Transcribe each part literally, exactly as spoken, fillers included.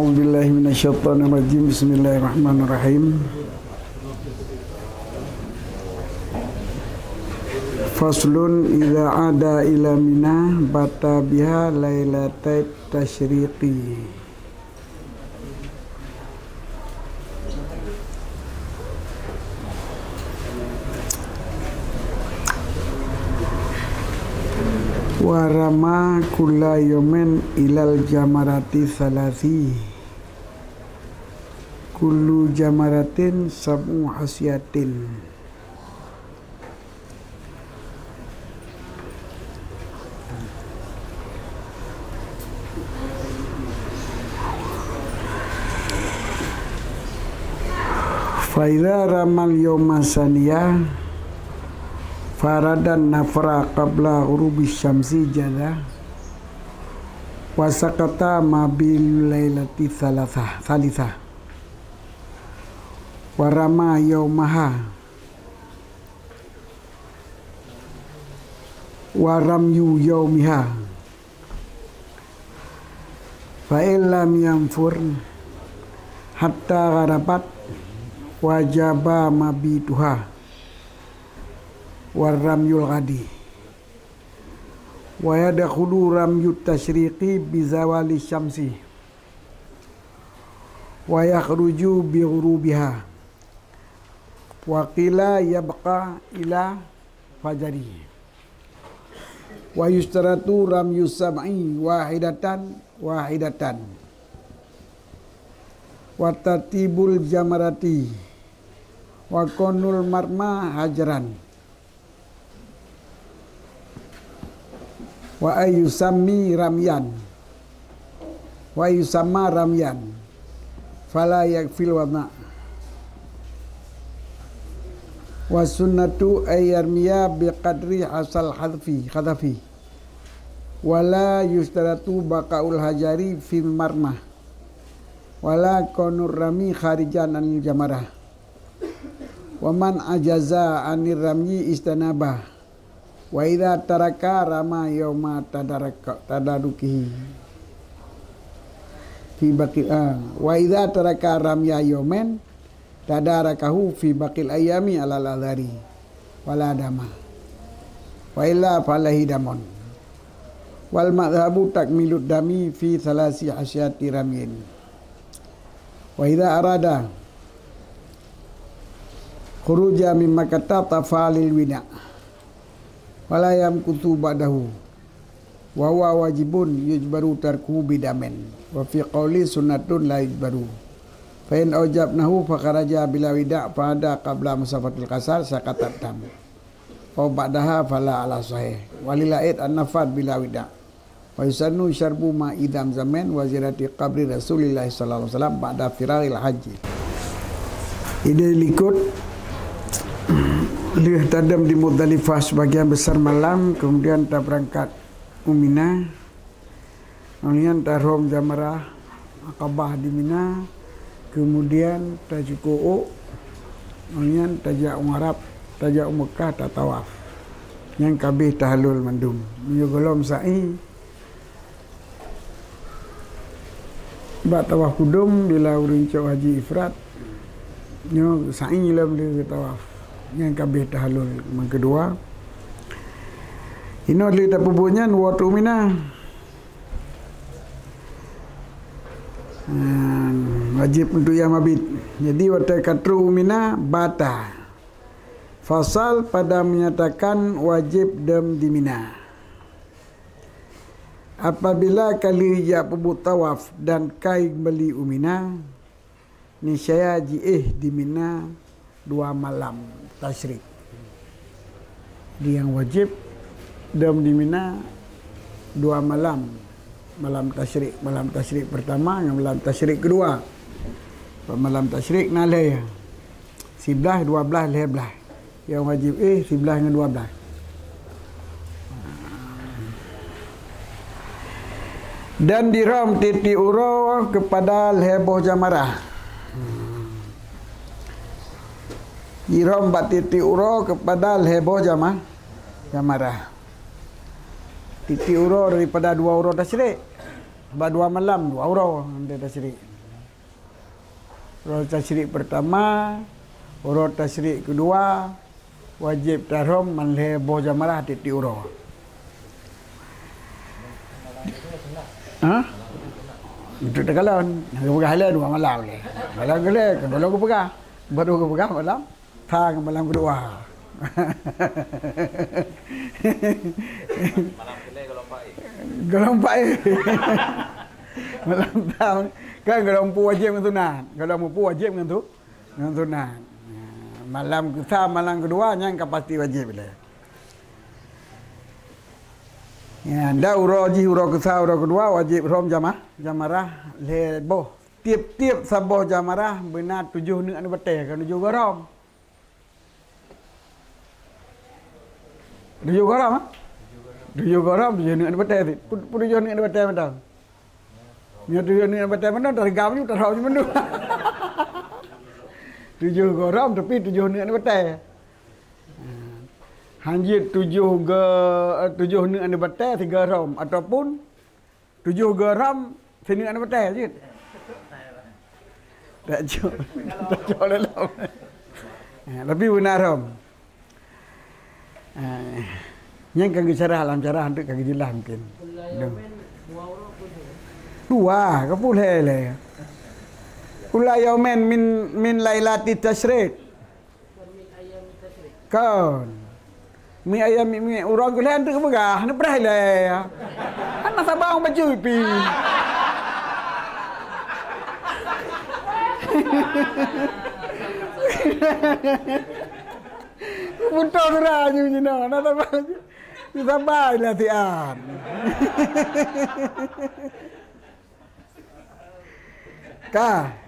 A'udzubillahi minasyaitonirrajim. Bismillahirrahmanirrahim. Faslun, idza ada ila Mina bata biha lailatat tasyriqi. Wa rama kulla yaumin ilal jamarati salasi. Kullu jamaratin sab'u hasyatin. Fa idza ramal yauma saniya faradan nafra qabla ghurubi syamsi jaza wa sakata ma bil lailati tsalatsa, tsalitsah. Wa rama yaumaha wa ramyu yaumiha. Fa in lam yanfur hatta gharabat wajaba mabituha wa ramyul ghadi. Wa yadkhulu ramyut tasyriqi bi zawali syamsi. Wa yakhruju bi ghurubiha. Wa qila yabqa ila fajri. Wa yusytaratu ramyu sab'i wahidatan, wahidatan. Wa tartibul jamarati. Wa kaunul marma hajaran. Wa ayyusammi ramyan. Wa ayyusamma ramyan. Fala yakfil wama. Wa sunnatu ayyarmiya biqadri hasal hadfi, khadafi. Wa la yusytaratu baqaul hajari fil marma. Wa la kaunur rami kharijan anil jamarah. Wa man ajaza anir ramyi istanaba. Wa idza taraka rama yauma tadaraka, tadarukihi. Fi baqi-, ah, wa idza taraka ramya yaumin tadarakahu fi baqil ayami alal adhari. Wa la dama. Wa illa falahi damun. Wal madhhabu takmilud dami fi tsalasi hasyati ramyin. Wa idza arada khuruja mimma kata tafalil wina. Wa la yamkuthu ba'dahu. Wa huwa wajibun yujbaru tarkuhu bidamin. Wa fi qauli sunnatun la yujbaru. Fa in aujabnahu fa kharaja bila wida fa ada qabla musafatil qasar saqatat dam. Au ba'daha fala ala sahih. Walil haid an-nafar bila wida. Wa yusannu syarbu ma'i zamzamin wa ziyarati qabri Rasulillah sallallahu alaihi wasallam ba'da firaghil haji. Idéh likot, lheueh tadam di Muzdalifah sebagian besar malam, kemudian taberangkat u Mina. Ngon nyan tarhom jamarah Aqabah di Mina, kemudian tacuko ôk, ngon nyan tajak u Arab, tajak u Meukah tatawaf. Nyan ka abéh tahallul mandum. Meunyoe gohlom sa'i, bak tawaf kudum bila ureuëng cok haji ifrad, nyoe sa'i lom lé tawaf. Nyan ka abéh tahallul nyang keudua. Inoe lé tapeubuet nyan watée u Mina. Hmm, wajib untuk nyang mabit. Jadi watée ka trok u Mina, bata. Fasal pada menyatakan wajib dam di Mina. Apabila ka lheueh jak peubuet tawaf dan ka keumbali u Mina, niscaya jiéh di Mina dua malam tasyrik. Jadi nyang wajib dam di Mina dua malam, malam tasyrik, malam tasyrik pertama ngon malam tasyrik kedua. Malam tasyrik na lhée, siblaih, dua blaih, lhée blaih. Nyang wajib éh siblaih ngon dua blaih. Dan dirhom tiep-tiep uroe keupada lhée boh jamarah. Dirhom bak tiep-tiep uroe keupada lhée boh jama-, jamarah. Tiep-tiep uroe daripada dua uroe tasyrik. Bak dua malam, dua uroe tasyrik. Uroe tasyrik pertama, uroe tasyrik kedua, wajéb tarhom man lhée boh jamarah tieb-tieb uroe. Ha? Untuk takalon, geupeugah lé dua malam lé. Malam keulhée, kan golom geupeugah. Baru geupeugah malam, tang malam kedua. Malam keulhée golom paéh. Golom paéh. Malam tang, kan golom mupu wajéb ngon sunat. Golom mupu wajéb ngon tu, ngon sunat. Malam keusa, malam kedua nyan ka pasti wajéb lé. Ya, dan uroe jih, uroe keusa, uroe kedua wajéb rhom jamah, jamarah lhée boh. Tieb-tieb saboh jamarah beuna tujoh neuk aneuk batée, kan tujoh goe rhom. Tujoh goe rhom, ha? Tujoh goe rhom, tujoh neuk aneuk batée. Pu-, pu-, tujoh neuk aneuk batée mantong. Nyoe tujoh neuk aneuk batée mantong, tarhom nyoe, tarhom nyoe mandum. Tujoh goe rhom, tapi tujoh neuk aneuk batée. Hanjeuet tujoh ge-, tujoh neuk aneuk batée sigoe rhom, ataupun tujoh goe rhom sineuk aneuk batée jeuet. Tak cok, tak cok lé lom. Eh, tapi beuna rhom. Eh, nyan ka geusyarah lam syarah, untuk ka geujeulaih mungkin. Dua, ka peureulée lé. Kulla yaumin min, min lailati tasyrik. Kon. Mi ayam mi, mi ureuëng geuh lhée anteuk peugah, neupreh ilée. Hana saba ureuëng bacut pih. Beutôi sira nyoe jinoe, hana saba. Saba ilée tian. Ka.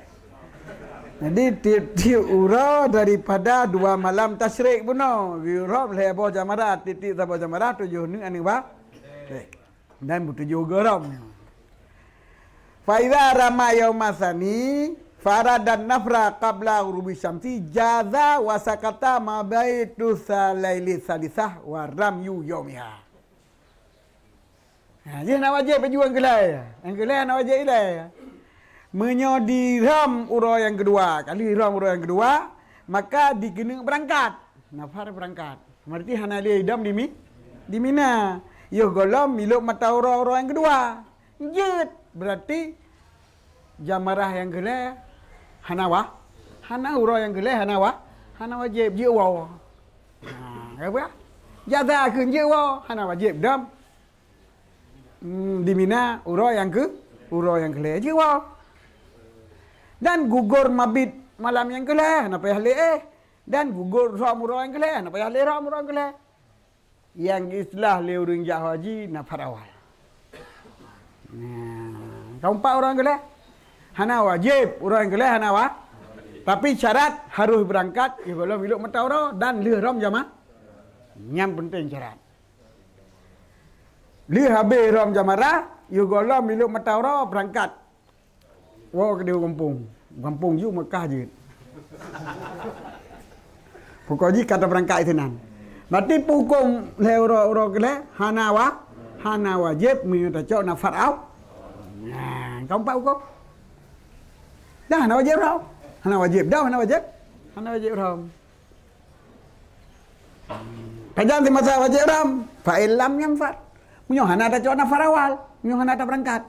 Jadi, tieb-tieb uroe daripada dua malam tasyrik bunoe, geurhom lhée boh jamarah, tieb-tieb saboh jamarah tujoh neuk aneuk ba-, dan beutujoh goe rhom. Fa iza rama yauma tsani, faradan nafra qabla ghurubi syamsi, jaza wa sakata ma baitu salaili salisah wa ramyu yaumiha. Ha, jih na wajéb baju nyang keulhée. Nyang keulhée na wajéb ilée. Meunyoe dirhom uroe nyang keudua, kali rhom uroe nyang keudua, maka dikeuneuk beurangkat. Nafar beurangkat. Berarti hana lé idam di Mi-, di Mina. Yoh gohlom milop mata uroe, uroe nyang keudua. Jeuet. Berarti jamarah nyang keulhée hana wa-, hana uroe nyang keulhée hana wa-, hana wajéb jeuet woe. Ha, ka peugah? Jaza kheun jeuet woe, hana wajéb dam. Hmm, di Mina uroe nyang keu-, uroe nyang keulhée jeuet woe. Dan gugur mabit malam nyang keulhée, hana payah lé éh. Dan gugur rhom uroe nyang keulhée, hana payah lé rhom uroe nyang keulhée. Nyang geuistilah lé ureuëng jak haji nafar awal. Nah, ka umpat uroe nyang keulhée. Hana wajéb, uroe nyang keulhée hana wa-, tapi syarat harus beurangkat, yoh gohlom milop mata uroe dan lheueh rhom jama-, nyan peunteng syarat. Lheueh habéh rhom jamarah, yoh gohlom milop mata uroe beurangkat. Woe keudéh u gampông. Gampông ju Meukah jeuet. Pukon jih ka tabeurangkat sinan. Berarti pukon lhée uroe-uroe keulhée hana wa-, hana wajéb meunyoe tacok nafar aw-, nah, ka umpat pukon. Dah hana wajéb rhom. Hana wajéb, dah hana wajéb. Hana wajéb rhom. Pajan simasa wajéb rhom, fa in lam yanfar. Meunyoe hana tacok nafar awal, meunyoe hana tabeurangkat.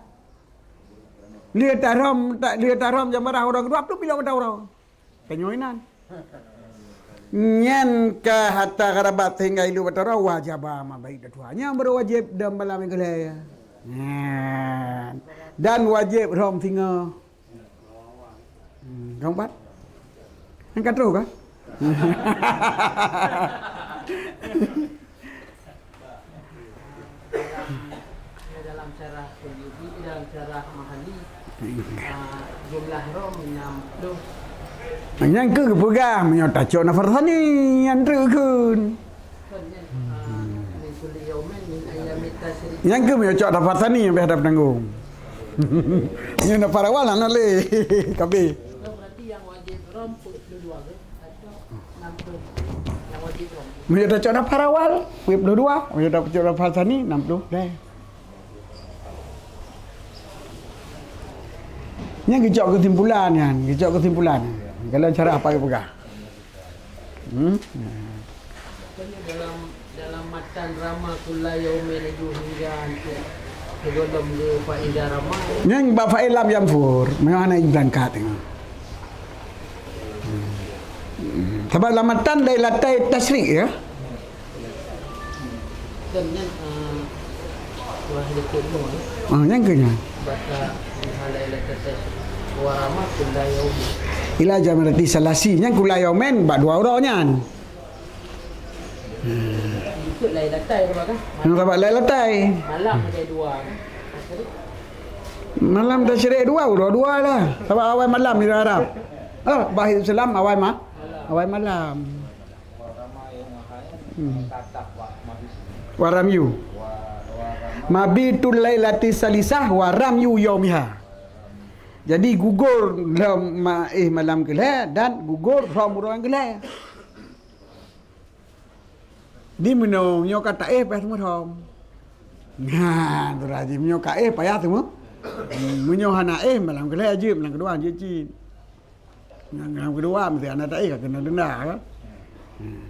Lheueh tarhom, ta-, lheueh tarhom jamarah uroe keudua, pluek milop mata uroe. Tanyoe inan. Nyan ka hatta gharabat sehingga ilop mata uroe, wajaba ma baitu. Nyan baru wajéb dam malam nyang keulhée. Nyan. Dan wajéb rhom singoh. Hmm, ka umpat? Nyang ka troh kah? Dalam syarah Qurtubi, dalam syarah Mahalli, ah, jumlah rhom enam puluh. Nyang keuh geupeugah, meunyoe tacok nafar tsani, nyan treuk kheun. Nyang keuh meunyoe cok nafar tsani nyang payah tapeutanggung. Nyoe nafar awal hana lé. Kabeh. Meunyoe tacok nafar awal, peuet ploh dua. Meunyoe tacok nafar tsani, nam ploh. Deh. Nyan geucok keusimpulan nyan, geucok keusimpulan. Kalau cara apa peugah? Hmm? Makanya dalam, dalam matan rama kulla yaumin itu hingga untuk sebelum ke faiza rama. Nyan bak fa'il lam yanfur, memang hana berangkat tengok. Hmm. Sebab lam matan lailatai tasyrik ya. Kan nyan, ah, wah dekat nyoe. Ah, nyang keu nyan. Bata halai latatas warama kulla yaum. Ila jamarati salasi, nyan kulla yaumin bak dua uroe nyan. Hmm. Ikut lailatai apa kan? Nang sabab lailatai. Malam ada dua kan? Malam tasyrik dua, uroe dua lah. Sabab awai malam di Arab. Oh, bak Islam awai ma-, awai malam. Hmm. Waramyu. Mabitul lailati salisah waramyu yaumiha. Jadi gugur lom ma-, éh malam keulhèe dan gugur rhom uroe keulhèe. Di meunoe nyoe ka taéh payah teumeurom. Nah, tu raji meunyoe ka éh payah teumeu-, meunyoe hana éh malam keulhèe jeuet, malam keudua jeuet cit. Nyang lam keudua meusti hana taéh ka keunong denda kan. Hmm.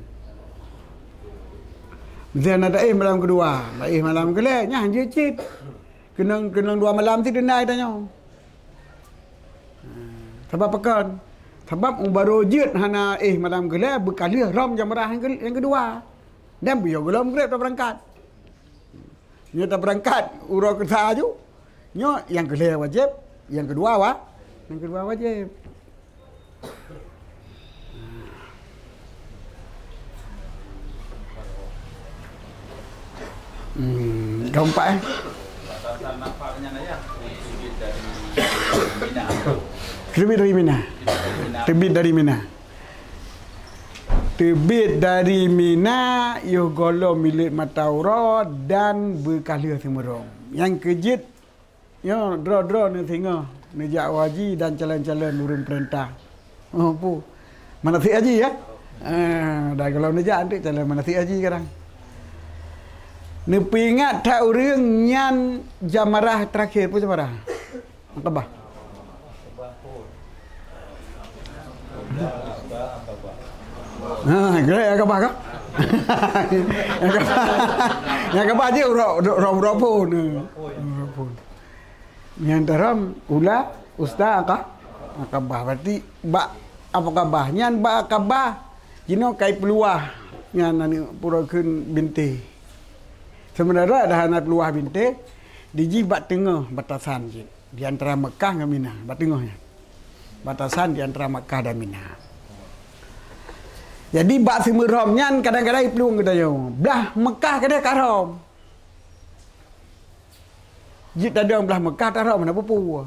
Meusti hana taéh malam keudua, taéh malam keulhèe nyan jeuet cit. Keunong, keunong dua malam cit denda tanyoe. Hmm. Sabab pakon? Sabab barô jeuet hana éh malam keulhèe beukalheueh rhom jamrah nyang keu-, nyang keudua. Dan beuyoe gohlom greb tabeurangkat. Nyoe tabeurangkat uroe keusa aju. Nyoe nyang keulhèe wajéb, nyang keudua wa-, nyang keudua wajéb. Hmm, keempat, eh. Teubiet dari Mina. Teubiet dari Mina. Teubiet dari Mina, yoh gohlom milék mata uroe dan beukalheueh teumeurom. Nyang keujeuet, nyoe droe-droe neuh singoh neujak haji dan calon-calon ureuëng peurintah. Oh, pu. Manasik haji, ya? Eh, dan kalau neujak, nanti calon manasik haji kadang. Neupeuingat that ureuëng nyan jamarah terakhir, peue jamarah? Aqabah. Ha, gerai Aqabah kah? Aqabah. Aqabah je uroe, uroe, uroe phon. Uroe phon. Nyang tarom ula usta Aqa-, Aqabah. Berarti bak Aqabah. Nyan bak Aqabah. Jinoe kai peuluwah nyan aneuk pura kheun bintéh. Sementara dah hana peuluwah bintéh, dijih bak teungoh batasan jih. Di antara Mekah ngon Mina, bak teungoh nyan. Batasan di antara Mekah dan Mina. Jadi, bak seumeurhom nyan kadang-kadang iplueng geutanyoe. Blah Mekah kadang ka rhom. Jeuet tadong blah Mekah tarhom hana peue-peue.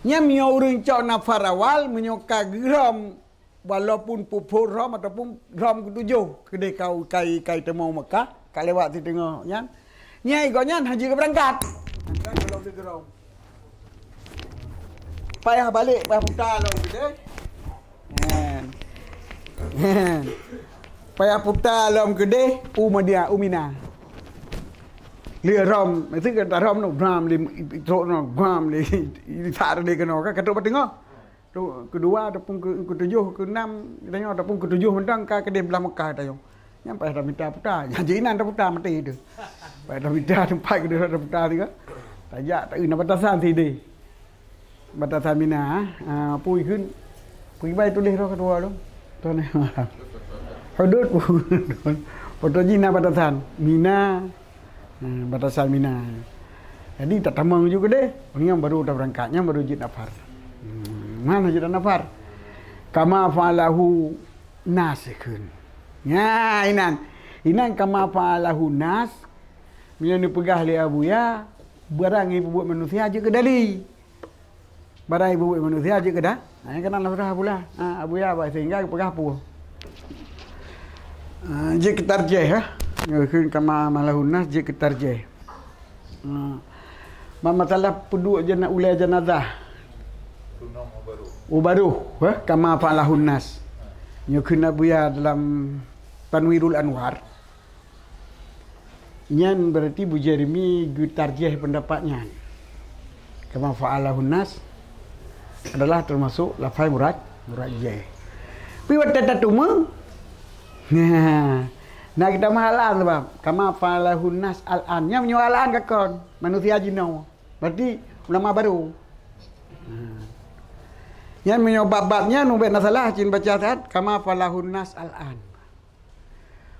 Nyan meunyoe ureuëng cok nafar awal, meunyoe ka geurhom Walaupun peuphon rhom ataupun rhom keutujoh keudeh ka, ka, ka teumé u Mekah, ka lewat siteungoh nyan. Nyan gobnyan hana jeuet keu beurangkat. Beurangkat lom di rhom. Payah balek, payah puta lom keudeh. Nyan. Nyan. Payah puta lom keudeh u Madinah, u Mina. Lé rhom, meusti ka rhom nyoe, gram lé, trok nyoe, gram lé, sa lé keunoe ka, ka trok bak teungoh. Tu, keudua ataupun ke, keutujoh, keuenam, geutanyoe ataupun keutujoh mantong ka keudeh blah Mekah geutanyoe. Nyan payah tamita puta. Nyan jih inan taputa maté teuh. Payah tamita teumpat keudeh taputa teuh kan. Tajak, ta-, na batasan sideh. Batasan Mina, ah, pui kheun. Pui bai tuléh roh keudua tu. Tuan. Hudud pun. Foto jih na batasan. Mina. Hmm, batasan Mina. Jadi, tatamong ju keudeh, nyan baru tabeurangkat, nyan baru jeuet nafar. Hmm, mana jeuet nafar? Kama fa'alahu nas kheun. Nya, inan. Inan kama fa'alahu nas, meunyoe neupeugah lé Abuya, barang nyang peubuet manusia jeuet keu dali. Barang ibu manusia jeuet keu da-, ha, nyan keunan lah pula. Ha, Abuya bah sehingga geupeugah peue. Ha, jeuet keu tarjih, ha. Nyoe kheun kama fa'alahu nas jeuet keu tarjih. Ha. Ma-, masalah peuduek jana-, ulée janazah. Tunong u baroh. U baroh, ha, kama fa'alahu nas. Nyoe kheun Abuya dalam Tanwirul Anwar. Nyan berarti Bujairimi geutarjih pendapat nyan. Kama fa'alahu nas, adalah termasuk lafai muraj-, murajjeh. Pi watèe tatumeung, nah, nah, kita meuhalan sebab kama fa'alahun nas al-an. Nyan meunyoe al-an ka kon, manusia jinoe. Berarti ulama baru. Nah. Nyan meunyoe bab-bab nyan ubet na salah, cit baca that kama fa'alahun nas al-an.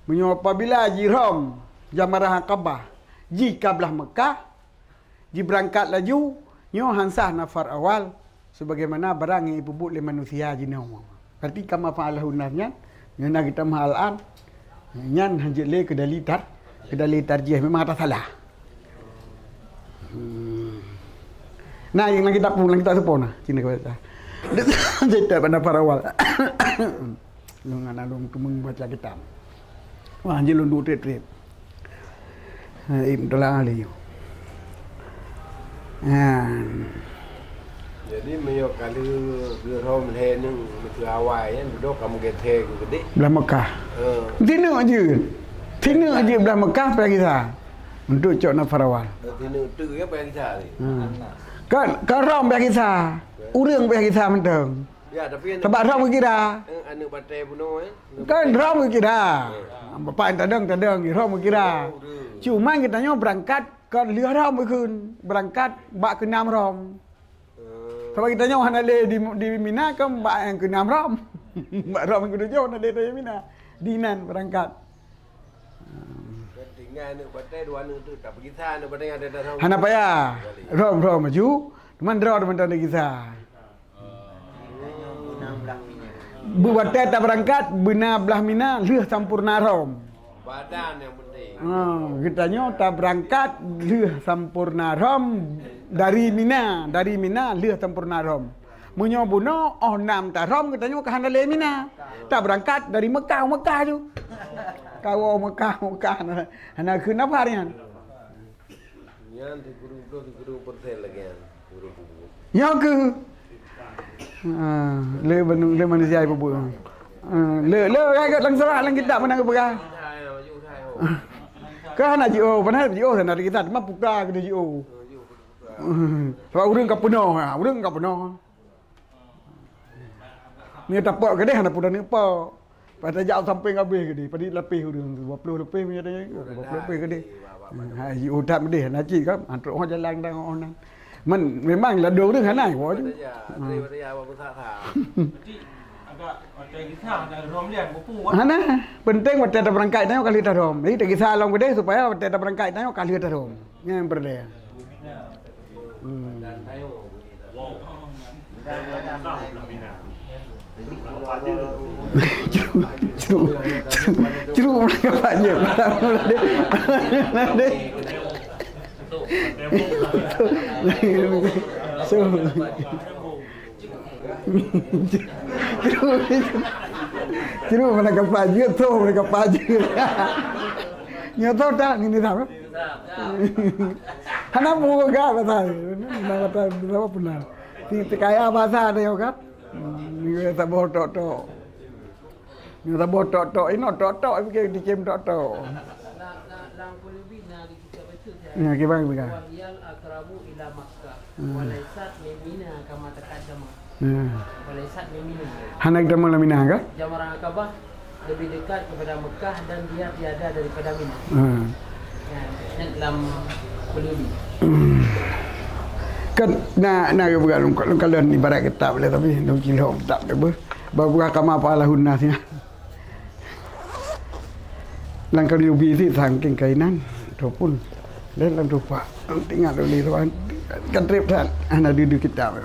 Meunyoe apabila jih rhom jamarah Aqabah, jih ka blah Meukah, jibeurangkat laju, nyoe han sah nafar awal, sebagaimana barang nyang jipeubuet lé manusia jinoe. Berarti kama fa'alahun nas nyan, nyoe na geutamah al-an, nyan hanjeuet lé keu dalil tar-, keu dalil tarjih, memang ata salah. Hmm. Nah, nyang lagi tak pun, lagi tak seupôt nah, cina kata. Cerita pada nafar awal. Lôn hana lôn teumeung baca kitab. Wah, jih lôn duek trép-trép. Ha, im teulang ahli. Ha. Jadi, meunyoe ka lheueh geurhom lhèe nyoe meuteuawai, nyan dudoe ka meugeuthe keu keudéh. Blah Mekah. Ha. Sineuk jeuet. Sineuk jeuet blah Mekah payah gisa. Untuk cok nafar awal. Sineuk teuk ya payah gisa tadi. Ha. Kan, kan rhom payah gisa. Ureueng payah gisa mantong. Ya, tapi aneuk Sabab rhom geukira. Eh, aneuk batèe bunoe, eh. Kan rhom geukira. Bapak nyang tadong, tadong, rhom geukira. Oh, betul. Cuman geutanyoe beurangkat kon lheueh rhom geukheun. Beurangkat bak keunam rhom. Eh. Sabab geutanyoe hana lé di, di Mina kan bak nyang keunam rhom. Bak rhom nyang keutujôh hana lé di Mina. Di nan beurangkat. Kan tinggai aneuk batèe dua aneuk tu, tapi gisa aneuk batèe nyang ada dalam. Hana payah. Rhom, rhom laju. Cuman droe teuma-teuma gisa. Beuwatèe tabeurangkat, beuna blah Mina lheueh sampoereuna rhom. Badan nyang penting. Ha, geutanyoe tabeurangkat lheueh sampoereuna rhom dari Mina, dari Mina lheueh sampoereuna rhom. Meunyoe bunoe, 'oh nam tarhom geutanyoe ka hana lé Mina. Tabeurangkat dari Mekah u Mekah ju. Kawoe Mekah, Mekah. Hana kheun nafar nyan. Nyan sikureueng ploh sikureueng persen lagèe nyan. Sikureueng peubuet. Nyoe keuh. Ah, lé banu-, lé manusia ibu-bu. Ah, lé, lé, rakyat lam surah lam kitab meunan geupeugah. Ka hana jiôh, padahai jiôh hana di kitab, cuma putra keuneuk jiôh. Sabab ureueng ka peunoh, ha, ureueng ka peunoh. Meunyoe tapok keudeh hana peue taneuk pok. Pada jak sampéng habéh keudeh, padit lapéh ureueng, dua ploh leupeh meunyoe tanya, dua ploh leupeh keudeh. Ha, jiôh that meudeh, hana cit kan, ha, trok ho jalan dang oh nan. Man, memang ladôm ureueng hana, wo ju. Ha. Berarti agak macam kisah, ada rom lian, buku, kan? Hana, penting watèe tabeurangkat nyoe ka lheueh tarhom. Jadi, takisah lom keudeh supaya watèe tabeurangkat nyoe ka lheueh tarhom. Nyan peureulèe. Hmm. Ceru, ceru, ceru, ceru, ceru, mana kapal jeuet, tho mana kapal jeuet. Nyoe tho tak, ni, ni tak. Hana peue gak pasal. Hana pasal, hana peue. Ti, ti kaya basa ada yo kan. Hmm, ni saboh tok-tok. Ni saboh tok-tok, inoe tok-tok, pikir dicém tok-tok. Nah, kiban, kiban. Wahiyal aqrabu ila Makkah. Hmm. Walaisat min Mina kama taqaddama. Hmm. Walaisat min Mina. Hana geutamong lam Mina kah? Jamarah Aqabah lebih dekat kepada Mekah dan dia tiada daripada Mina. Hmm. Ya, dan dalam Qulubi. Hmm. Kan na, na geupeugah lôn, lôn kalon ibarat kitab lé, tapi lôn cilok kitab lé beuh. Bak buka kama fa'alahun nas nyan. Lam Qulubi sit saking kainan, ataupun dan lam tupak. Ingat lôn lé tuan, kan trép that, hana dudu kitab.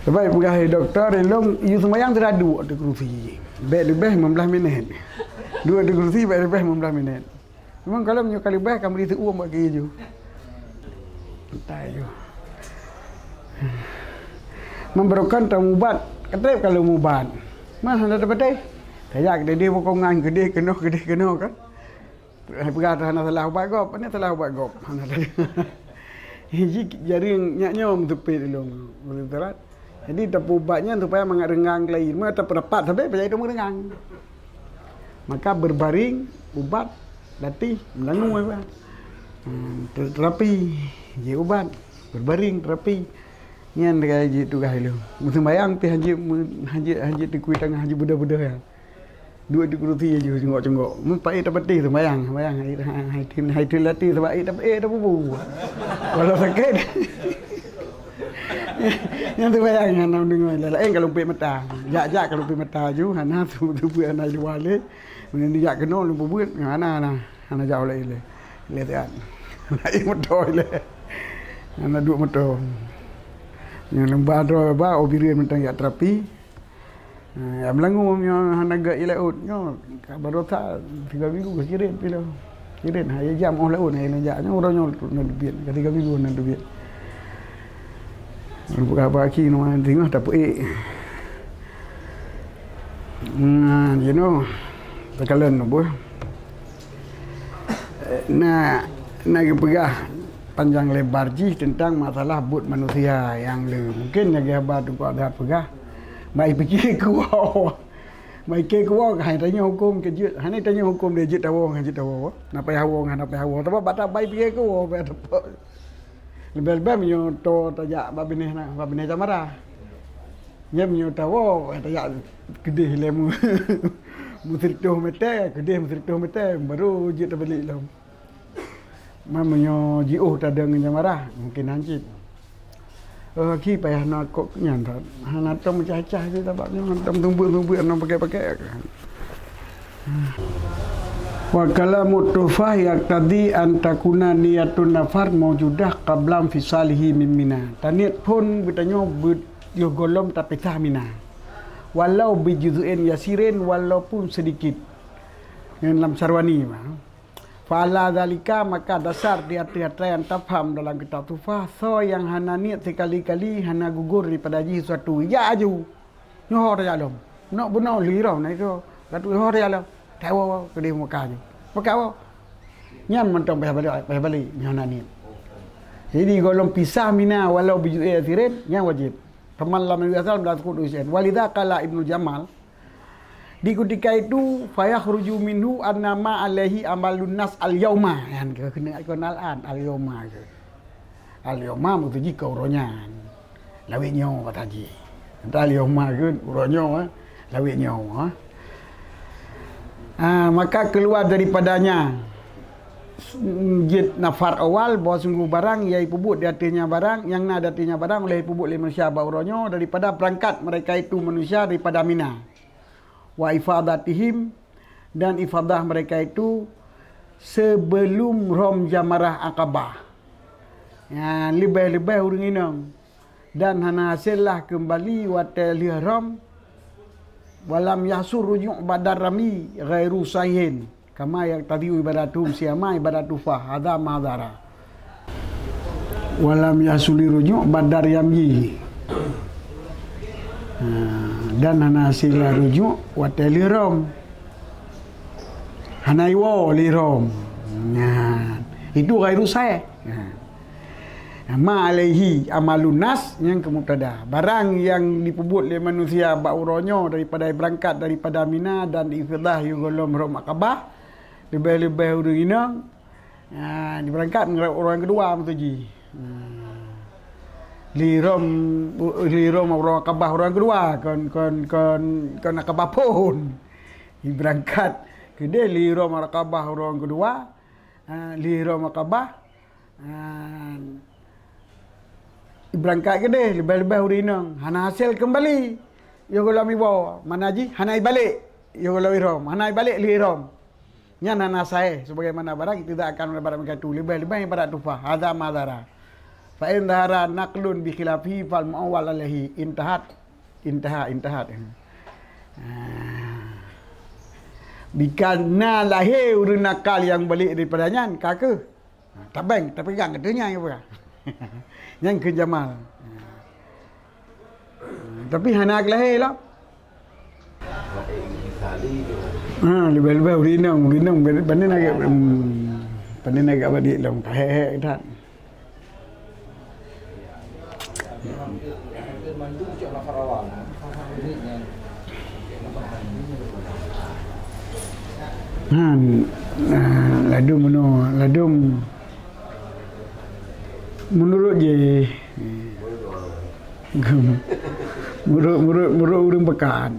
Sebab peugah doktor, ilong, you sembahyang teuraduk di kerusi. Bèk leubeh lima belas minit. Duek di kerusi, bèk leubeh lima belas minit. Memang kalau meunyoe ka leubeh, ka meuri teuuem bak keu ju. Entah ju. Memerlukan tamubat, ka trép kalau mubat. Mah hana teupeuteh. Tajak keudeh bokongan, keudeh keunoe, keudeh keunoe kan. Hai peugah hana salah ubat gob, hana salah ubat gob. Hana salah. Ji jareueng nyak nyoe meuteupet ilong, ureueng teurat. Jadi, tapeuubat nyan supaya mangat reungang keulayi. Meunyoe tapeudapat sabe, payah itu meureungang. Maka berbaring, ubat, latih, meulangui, bah. Terapi, jeuet ubat, berbaring terapi. Nyan ka jeuet tugaih lôn. Meuseumayang pih hanjeuet, hanjeuet, hanjeuet teukui tangan, hanjeuet beudôh-beudôh nyan. Duek di keurusi laju cunggok-cunggok. Meupaéh tapatéh seumayang, seumayang hai, hai, hai, hai, hai, hai, sabab ék tapatéh tapubu. Walau sakét. Nyang seumayang hana deungoe. Laén ka lumpet mata. Jak-jak ka lumpet mata laju, hana su-, subeuet hana luwa lé. Meunyoe jak keunoe lôn peubuet, hana, hana, hana jak ulèe lé. Lé siat. Laén moto lé. Hana duek moto. Nyang lôn ba droe ba, oh, Bireuen mantong jak terapi. Ha, ya, Melangu nyoe hana gèt i laôt nyoe, ka baroesa tiga minggu ka siret pih lom. Siret, ha, ya jam 'oh laôt, ha, ya jak nyoe, uroe nyoe na teubiet, ka tiga minggu na teubiet. Buka baki nyoe teungoh tapeuék. Nah, you know, takalon buet. Na, na geupeugah panjang lebar jih teuntang masalah buet manusia nyang le. Mungken lagèe haba Teungku Azhar peugah, bai pike kuwoe. Bai pike kuwoe, hana tanyoe huköm keu jeuet, hana tanyoe huköm lé jeuet tawoe ngon jeuet tawoe. Na payah woe ngon hana payah woe. Sabab bak bai pike kuwoe, bak teupeu. Leubeh-leubeh meunyoe toe tajak bak binéh na, bak binéh jamara. Nyan meunyoe tawoe, tajak keudeh lé mu-, meusireutôh meter, keudeh meusireutôh meter, baru jeuet tabalek lom. Man meunyoe jiôh tadong ngon jamara, mungken han cit. Oh, gaki payah na kok nyan that. Hana tom meucah-cah jih, sabab nyan tom tumbuk-tumbuk, hana pakai-pakai. Wa kalamut tuhfah yaqtadi an takuna niyatun nafar maujudah qabla fisalihi min Mina. Taniet phôn geutanyoe beuet yoh gohlom tapisah Mina. Walau bijuz'in yasirin, walaupun sedikit. Nyan lam Syarwani mah. Fa ala dzalika, maka dasar di ateueh atra nyang tapham dalam kitab Tuhfah, soe nyang hana niet sikali-kali hana gugur daripada jih sesuatu, jak aju. Nyoe ho tajak lom. Nok bunoe lirong na itu. Katu ho tajak lom. Tawoe keudeh Mekah aju. Mekah woe. Nyan mantong payah balek, payah balek nyoe hana niet. Jadi gohlom pisah Mina walau bijuz'in yasirin, nyan wajib. Faman lam yasal lam tasqut usian. Walidza qala Ibnu Jamal, di kutika itu, fayakhruju minhu anna ma alaihi amalun nas al-yauma. Nyan keuneuk ikon al-an, al-yauma keu. Al-yauma meutuju keu uroe nyan. Lawét nyoe kata jih. Entah al-yauma keu uroe nyoe, eh. Lawét nyoe, eh. Ah, maka keluar daripadanya jeuet nafar awal bahwa sungguh barang nyang ipeubuet di ateueh nyan barang, nyang na di ateueh nyan barang, ulèh ipeubuet lé manusia bak uroe nyoe daripada beurangkat mereka itu manusia daripada Mina. Wa ifadatihim, dan ifadah mereka itu sebelum rom jamarah Aqabah. Ya, leubeh-leubeh ureueng inong. Dan hana hasé lah keumbali watèe lheueh rom. Walam yahsul ruju' ba'da rami ghairu sahihin. Kama yaqtadi ibadatuhum siyama ibadatu fa hadza ma dzara. Walam yahsuli ruju' ba'da ramyi. Ha, dan hana hasé lah rujuk watèe lheueh rom. Hana iwoe lheueh rom. Nyan. Itu ghairu sahih. Ha. Ma alaihi amalun nas nyang keu mubtada. Barang nyang jipeubuet lé manusia bak uroe nyoe daripada beurangkat daripada Mina dan ifadah yoh gohlom rom Aqabah, leubeh-leubeh ureueng inong, ha, jibeurangkat ngon uroe nyang keudua meutuji. Ha. Lheueh rom, lheueh rom uroe Aqabah uroe nyang keudua, kon, kon, kon, kon Aqabah phôn. Jibeurangkat keudeh lheueh rom Aqabah uroe nyang keudua, ha, lheueh rom Aqabah, ha, jibeurangkat keudeh, leubeh-leubeh ureueng inong, hana hasé keumbali. Yoh gohlom iwoe, makna jih hana ibalek. Yoh gohlom irom, hana ibalek lheueh irom. Nyan hana sahih, sebagaimana barang tidak akan barang begitu, leubeh-leubeh ibarat tufa, hadza ma dzara. Fa in dzahara naqlun bi khilafihi fal muawwal alaihi, intahat, intaha, intahat. Ah. Bika na lahé ureueng nakal nyang balek daripada nyan, ka keuh. Ha, tabeng, tapegang keu teungoh nyang peugah. Nyan keu Jamal. Ha. Tapi hana keulahé lom. Ha, leubeh-leubeh ureueng inong, ureueng inong pandai agak, hmm, pandai agak badik lom, ka hék-hék that. Ha, nah, ladum meunoe, ladum Menurut jih, menurut, menurut, menurut ureuëng peukan.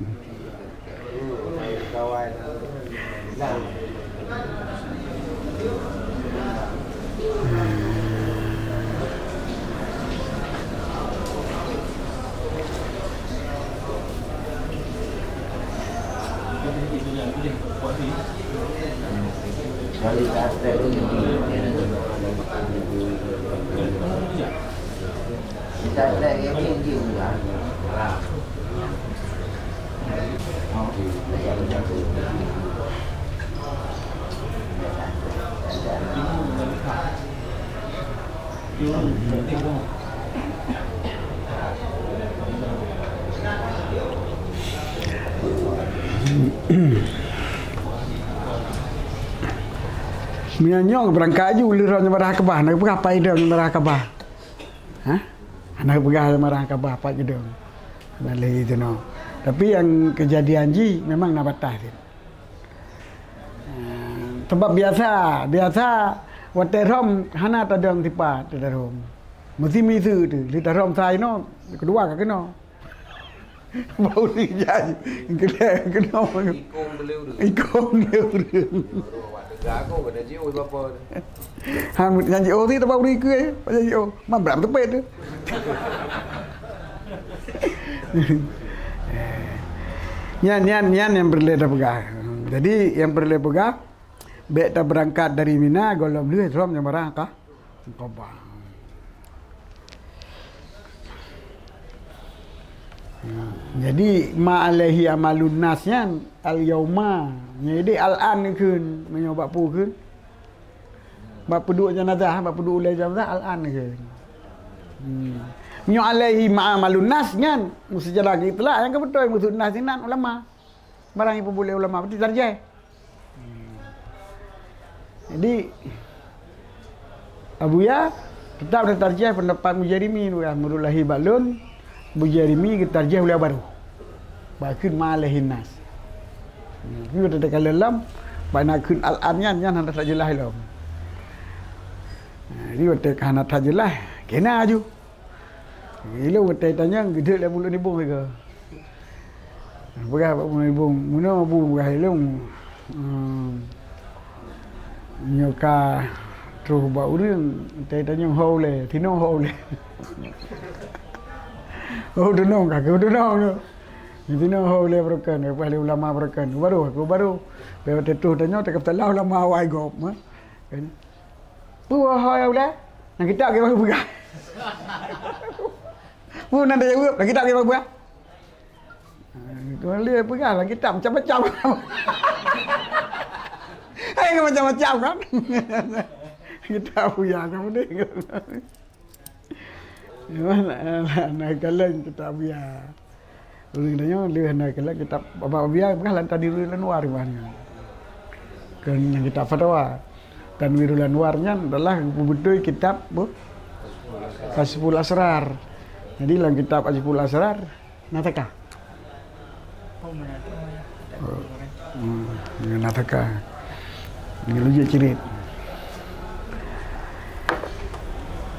Meunyoe nyoe beurangkat aju lheueh droe nyang marah keubah, na geupeugah pat droe nyang marah keubah. Hah? Hana geupeugah nyang marah keubah pat droe. Hana lé itu no. Tapi nyang keujadian jih memang na bataih jih. Sabab biasa, biasa watée rhom hana tadong tipat teutarhom. Meusi miseue teuh, lheueh tarhom sa inoe, keudua ka keunoe. Bak ureuëng jai, keudeh keunoe. Ikong beliau tu. Ikong beliau tu. Baru awak tegak kau kena jiôh bapa tu. Han, nyang jiôh tadi teubak ureuëng ikeu, nyang jiôh. Man brat teupet tu. Nyan, nyan, nyan nyang peureulée tapeugah. Jadi, nyang peureulée peugah, bék tabeurangkat dari Mina, gohlom lheueh rhom nyang barang ka, ka ba. Jadi, ma alaihi amalun nas nyan, al-yauma. Jadi, al-an kheun, meunyoe bak peue kheun. Bak peuduek jenazah, bak peuduek ulée jenazah, al-an kheun. Hmm. Meunyoe alaihi ma amalun nas nyan, meuseujala geuitlak nyang ka beutôi, maksud nas nyan ulama. Barang nyang peubuet lé ulama, berarti tarjih. Hmm. Jadi, Abuya tetap geutarjih pendapat Bujairimi, Abu Yah, meurulahi bak lôn, Bujairimi geutarjih ulée barô. Bak kheun ma alaihin nas. Hmm, tapi watée takalon lom, bak na kheun al-an nyan, nyan hana that jeulaih lom. Nah, jadi watée ka hana that jeulaih, kena aju. Ilôn watée tanyong, geudeuek lé Abu Lôn Ibong sigoe. Peugah bak Abu Lôn Ibong, "Meunoe Abu," peugah ilôn, "Ehm, nyoe ka troh bak ureuëng, watée tanyong ho ulée, tinoe ho ulée." "Oh, tunong, ka keuh tunong tu." "Tinoe ho ulée barô kheun, ka peugah lé ulama barô kheun." "Barô, ka barô." Watée troh tanyoe, ka peugah lé ulama awai gob, ha. Peue ho nyang ulée? Nyang kitab kiban peugah. Peue na tajaweueb? Nyang kitab kiban peugah. Keumalée peugah lam kitab macam-macam. Hai, macam-macam kan? Kitab peugah kan peudeh. Memang na, na, na kalon kitab peugah. Ureuëng tanyoe lheueh na kalon kitab Abu Yah peugah lam Tanwirul Anwar, iban nyan. Keu nyang kitab fatwa. Tanwirul Anwar nyan adalah beutôi kitab bu-, Kasyful Asrar. Jadi, lam kitab Kasyful Asrar, na teuka. Oh, na teuka. Nyoe laju cirit.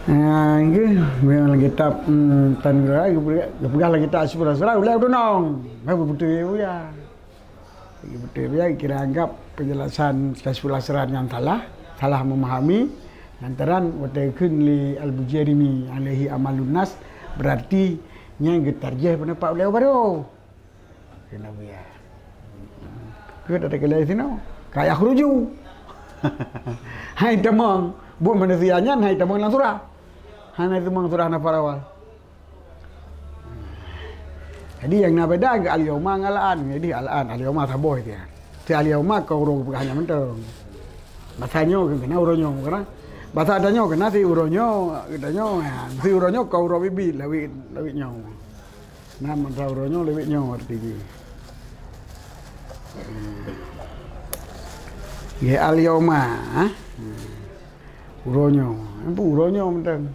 Ah, nggih, memang kitab, hmm, Tanwirul Anwar, geupeugah lam kitab Kasyful Asrar, ulée tunong. Baru beutôi ya. Beutôi ya, kira anggap penjelasan Kasyful Asrar nyan salah, salah memahami. Lantaran watée kheun lé Al-Bujairimi alaihi amalun nas, berarti nyan geutarjih pendapat ulée barô. Kena buya. Keu teuka lé sinoe, ka yakhruju. Hai tamong, buet manusia nyan hai tamong lam surah. Hana tamong surah nafar awal. Jadi, nyang na beda keu al-yauma ngon al-an. Jadi, al-an, al-yauma saboh dia. Si al-yauma ka uroe peugah nyan mantong. Basa nyoe keu kena uroe nyoe, kan? Basa tanyoe kena si uroe nyoe, geutanyoe, ya. Si uroe nyoe ka uroe biet-biet, lawét, lawét nyoe. Nah, masa uroe nyoe lawét nyoe arti jih. Hmm. Ya, al-yauma, ha? Hmm. Uroe nyoe. Apa uroe nyoe mantong?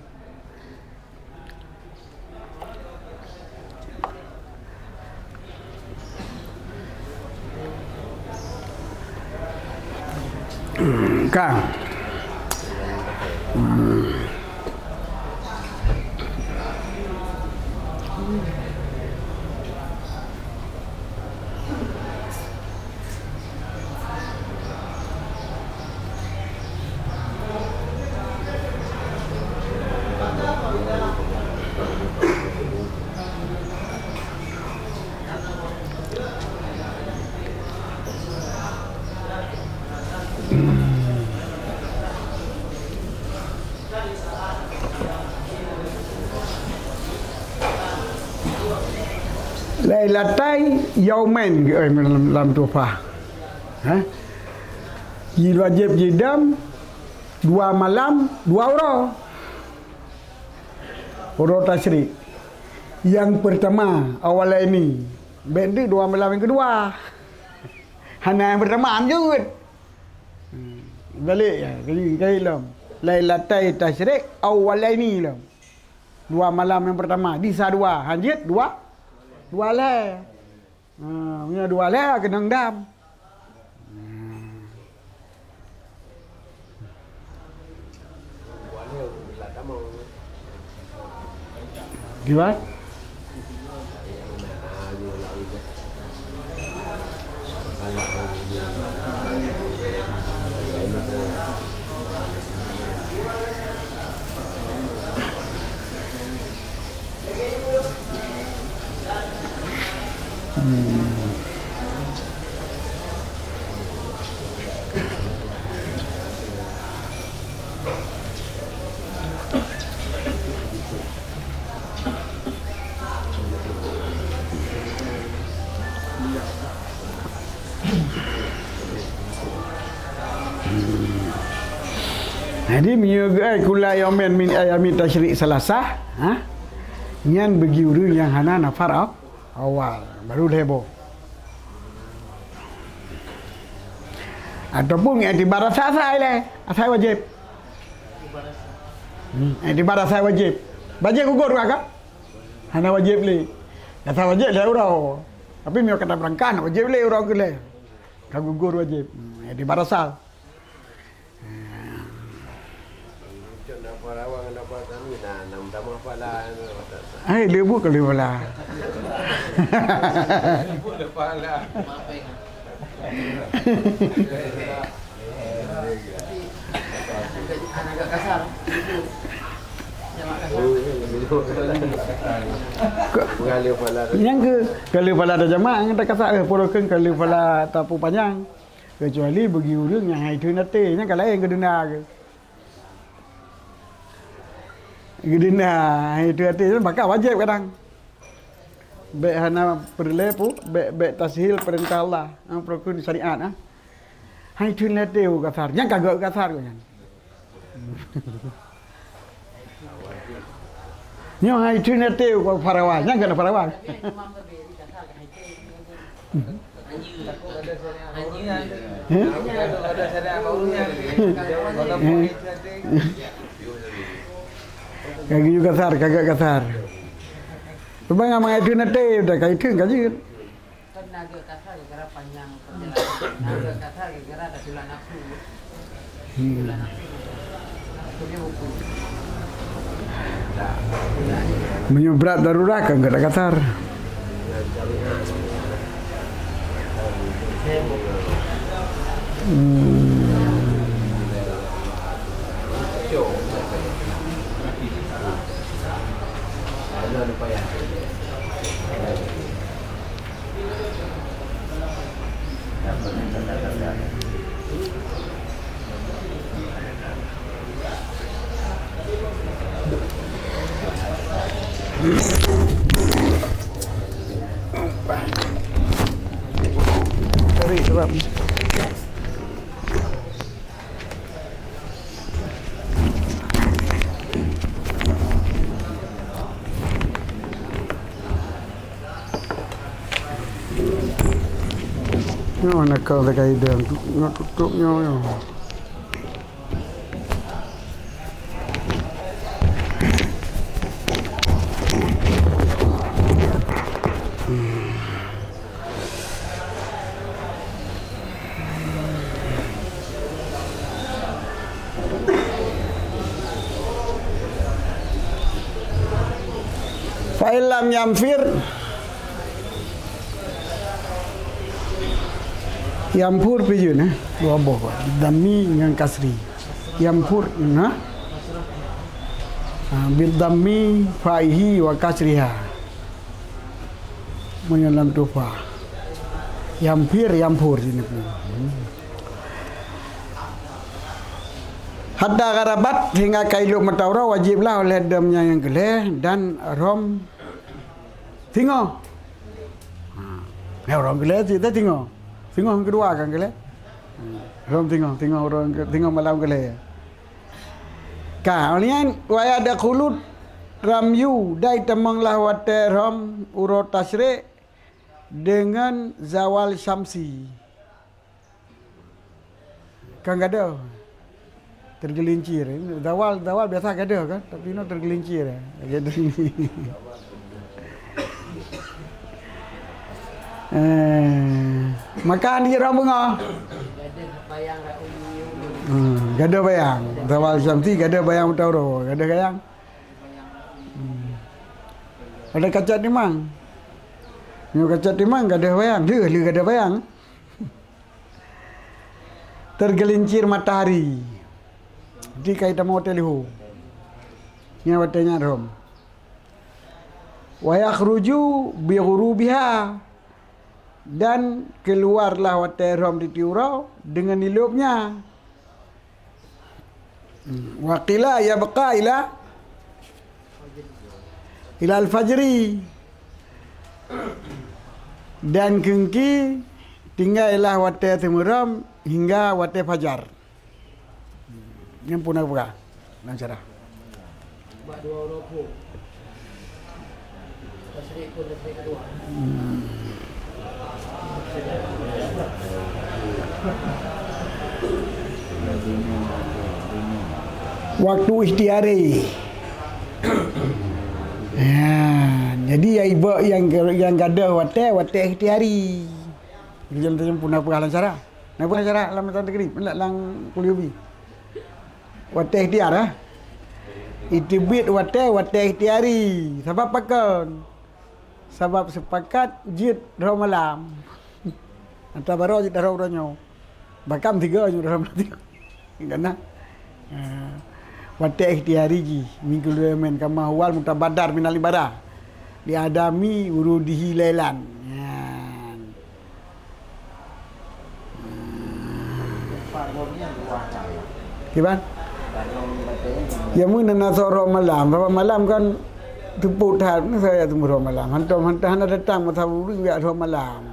Ka. Hmm. Lailatai yaumain, eh, lam, lam tuhfah. Ha? Ji wajéb jidam dua malam, dua uroe. Uroe tasyrik. Nyang peurtama, awalaini. Bék dua malam nyang keudua. Hana nyang peurtama, anjeuet. Hmm. Balik ya, kali, kali lom. Lailatai tasyrik awalaini lom. Dua malam nyang peurtama, di sa dua, hanjeuet dua, dua lhèe. Ha, meunyoe dua lhèe keunong dam. Hmm. Gimana? Hmm. Jadi, meunyoe geuai kula yaumin min ayami tasyrik Salasah, ha? Nyan bagi ureueng nyang hana nafar aw-, awal, baru lhèe boh. Ataupun iktibar asai lé, asai wajéb. Hmm, iktibar asai wajéb. Wajéb gugur ka? Hana wajéb lé. Asai wajéb lé uroe. Tapi meunyoe ka tabeurangkat, wajéb lé uroe keu lhèe. Ka gugur wajéb. Hmm, iktibar asai. Hai, leubu kali pala. Nyang keu kali pala tajamak, nyang takasar, eh, pura keu kali pala tapupanyang. Keucuali bagi ureueng nyang hai theun até, nyan ka laén keu denda keu. Keu denda hai theun até, nyan maka wajéb kadang. Bék hana peureulée pu-, bék, bék tashil peurintah Allah, ha, peurukon syariat, ha. Hai theun até u kasar, nyan ka geuh kasar nyan. Nyoe hai theun até u parawan, nyan keuneuk parawan. Heh? Heh? Ka geuyue kasar, ka geuh kasar. Cuba ngamai hai theun até, udah ka hai theun ka jeuet. Kan na geuh kasar gara-gara panyang perjalanan. Na geuh kasar gara-gara ada tulah nafsu. Hmm. Tulah nafsu. Nafsu dia ukur. Meunyoe brat darurat kan geuh kasar. Hmm. Sorry, sebab Nyoe nakeuh lagèe idang tu, nyoe tutup nyoe, nyoe. Fa in lam yanfir, yanfur pih jeuet, eh, dua boh, dhammi ngon kasri. Yanfur, nah. Ha, bidhammi fa'ihi wa kasriha. Meunyoe lam tuhfah. Yanfir, yanfur sinoe. Hmm. Hatta gharabat, sehingga ka ilop mata uroe, wajéb lah oleh dom nyang keu lhèe dan rom singoh. Ya, ureueng keu lhèe cit, singoh. Singoh nyang keudua kan keu lhèe. Hmm. Rhom singoh, singoh ureueng keu, singoh malam keu lhèe. Ka, nyan, wa yadkhulu ramyu, dan tamong lah watèe rhom uroe tasyrik deungon zawal syamsi. Kan gadôh. Tergelincir. Zawal, zawal biasa gadôh kan, tapi inoe tergelincir. Eh, makan di rhom beungoh. Hmm, gadôh bayang. Zawal syamsi gadôh bayang mata uroe. Gadôh bayang. Hmm. Ada kaca timang. Nyoe kaca timang gadôh bayang. Lheueh, lheueh gadôh bayang. Tergelincir matahari. Di kai tamong watèe leuhô. Nyan watèe nyan rhom. Wa yakhruju bi ghurubiha, dan keluarlah watèe rhom tiep-tiep uroe deungon ilôbnya. Hmm. Wa qila yabqa ila, ila al-fajri. Dan keungki tinggai lah watèe teumeurom hingga watèe fajar. Nyan pun na peugah lam syarah. Bak dua uroe phôn. Tasyrik phôn, tasyrik keudua. Hmm. Waktu ikhtiari. Ha, jadi nyang iba nyang, nyang gadôh watèe, watèe ikhtiari. Jadi, pun na peugah lam syarah. Na peugah lam syarah lam Matan Takrib, lam, lam Quluyubi. Watèe ikhtiar, eh. Iteubiet watèe, watèe ikhtiari. Sabab pakon? Sabab sepakat jeuet rhom malam. Ata baroe jeuet rhom uroe nyoe. Bahkan tiga nyoe rhom malam. Karena, eh, watèe ikhtiari jih, minggu lhèe men kama awal mutabadar minal ibadah. Li adami wurudihi lailan. Nyan. Kiban? Ya, meunan na soe rhom malam. Sabab malam kan teupot that, meunan saja teumeurom malam. Hantom, hantom hana datang masa ureueng jak rhom malam.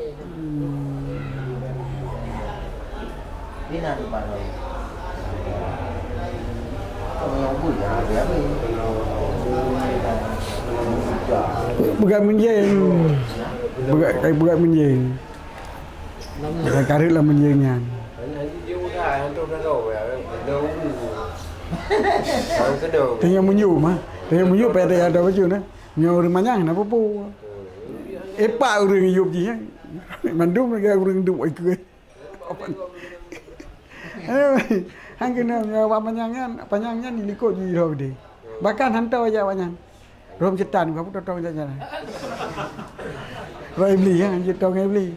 Hmm. Peugah meunjeng. Peugah, peugah meunjeng. Kareuet lam meunjeng nyan. Tanyong meunyoe mah. Tanyong meunyoe payah tanyong baju nah. Nyoe ureueng manyang na pupu. Epak ureueng yub jih, eh. Mandum lagèe ureueng duek ikeu. Han keuneuk, nyoe awak manyang nyan, panyang nyan dilikot jih roh geude. Bahkan hantom jak awak nyan. Rhom seutan, bukan putôh tong jak nyan. Roh Iblis, ya, hanjeuet tong Iblis.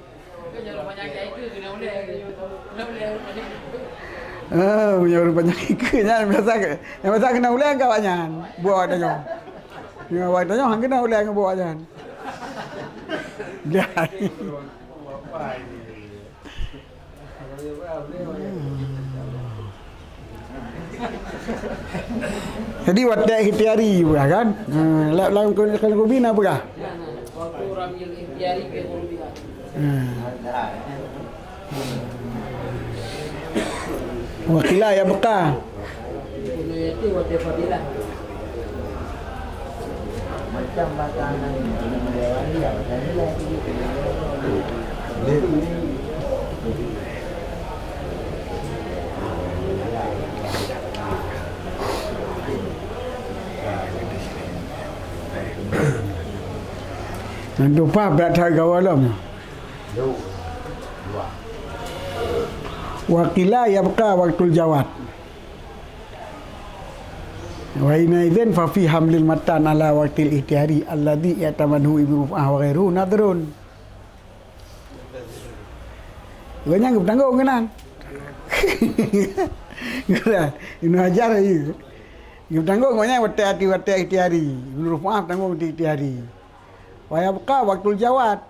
Oh, nyoe ureueng panyang ikeu nyan biasa ke? Nyang biasa keuneuk ulèe keu awak nyan. Buet awak tanyoe. Nyoe awak tanyoe han keuneuk ulèe ngon buet awak nyan. Dah. Jadi watèe ikhtiari peugah kan? Ha, lam, lam Qul-, Qul-, Qurbi na peugah? Ha. Wa qila yabqa. Nyan tupa brat that gawa lom. Wa qila yabqa waqtul jawaz. Wa hina idzin fa fi hamlil matan ala waqtil ihtiyari alladzi i'tamadhu Ibnu Ruf'ah wa ghairuhu nadhrun. Gobnyan geupeutanggong keunan. Ibnu Hajar, iya. Geupeutanggong gobnyan watèe, watèe ihtiyari. Ibnu Ruf'ah tanggong watèe ihtiyari. Wa yabqa waqtul jawaz.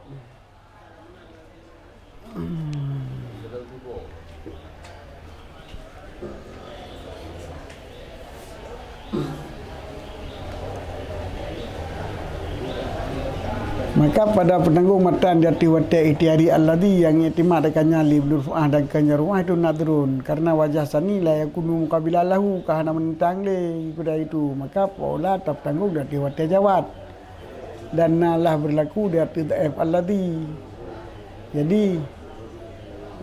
Maka pada peutanggong matan di ateueh watée ikhtiari alladzi nyang iktimat akan nyan li Ibnu Rif'ah dan keu Ibnu Rif'ah itu nadrun, karena wajah sani la yakunu muqabilan lahu, ka hana menentang lé keupada itu. Maka pola tapeutanggong di ateueh watée jawad. Dan na lah berlaku di ateueh dhaif alladzi. Jadi,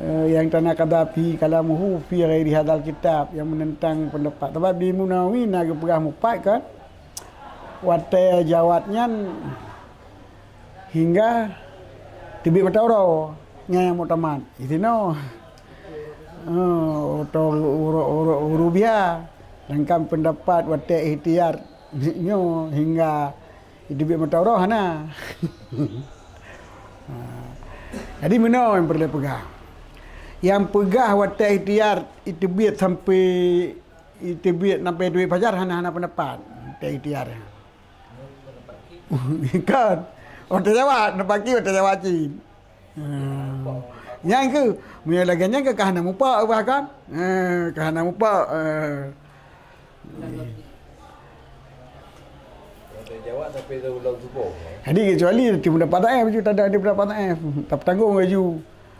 eh, yang tanaqadha fi kalamuhu fi ghairi hadzal kitab, yang menentang pendapat. Sebab di Munawi na geupeugah mupat kan, watée jawad nyan hingga teubiet mata uroe, nyan nyang muktamad. Di sinoe, eh, atau uroe-uroe urubia, sedangkan pendapat watée ikhtiar nyoe hingga teubiet mata uroe hana. Ha. Jadi meunoe nyang peureulée peugah. Nyang peugah watée ikhtiar teubiet sampai teubiet sampai teubiet fajar hana, hana pendapat. Watée ikhtiar. Kan? Watée jawad, neupaki watée jawad cit. Hmm. Nyang keuh, meunyoe lagée nyan keuh ka hana mupak bah kan? Eh, ka hana mupak, eh. Watée jawad sampai ulôn suboh. Jadi kecuali di pendapat dhaif, baju tada di pendapat dhaif. Tapeutanggong laju.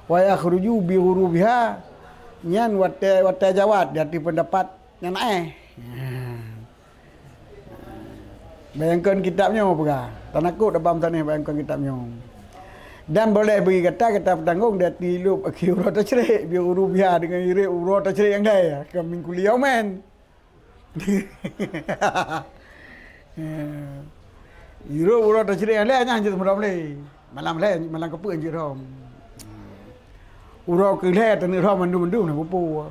Wa yakhruju bi ghurubiha. Nyan watée, watée jawad, di ateueh pendapat nyang dhaif. Bayangkan kitab nyoe peugah. Tanakot abang taneh bayangkan kitab nyoe. Dan boleh bagi gata, gata peutanggong di ateueh ilop akhé uroe tasyrik, bi ghurubiha, dengan irip uroe tasyrik nyang dai, ka min kulli yaumin. Irop uroe tasyrik nyang lhée nyan jeuet meurom lé. Malam lhée, malam keupeuet jeuet rhom. Uroe keu lhée taneuk rhom mandum-mandum na pupu.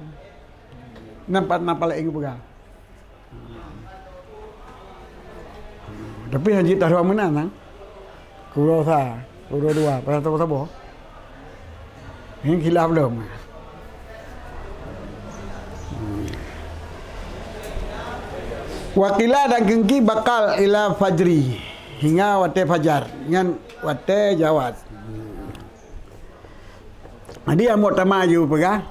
Nampak, nampak laén geupeugah. Tapi hana jeuet tarhom meunan, ha? Keu uroe sa, keu uroe dua, pasal saboh-saboh. Nyan khilaf lom. Wa qila dan keungki bakal ila fajri, hingga watée fajar, nyan watée jawad. Jadi nyang muktamad jih peugah,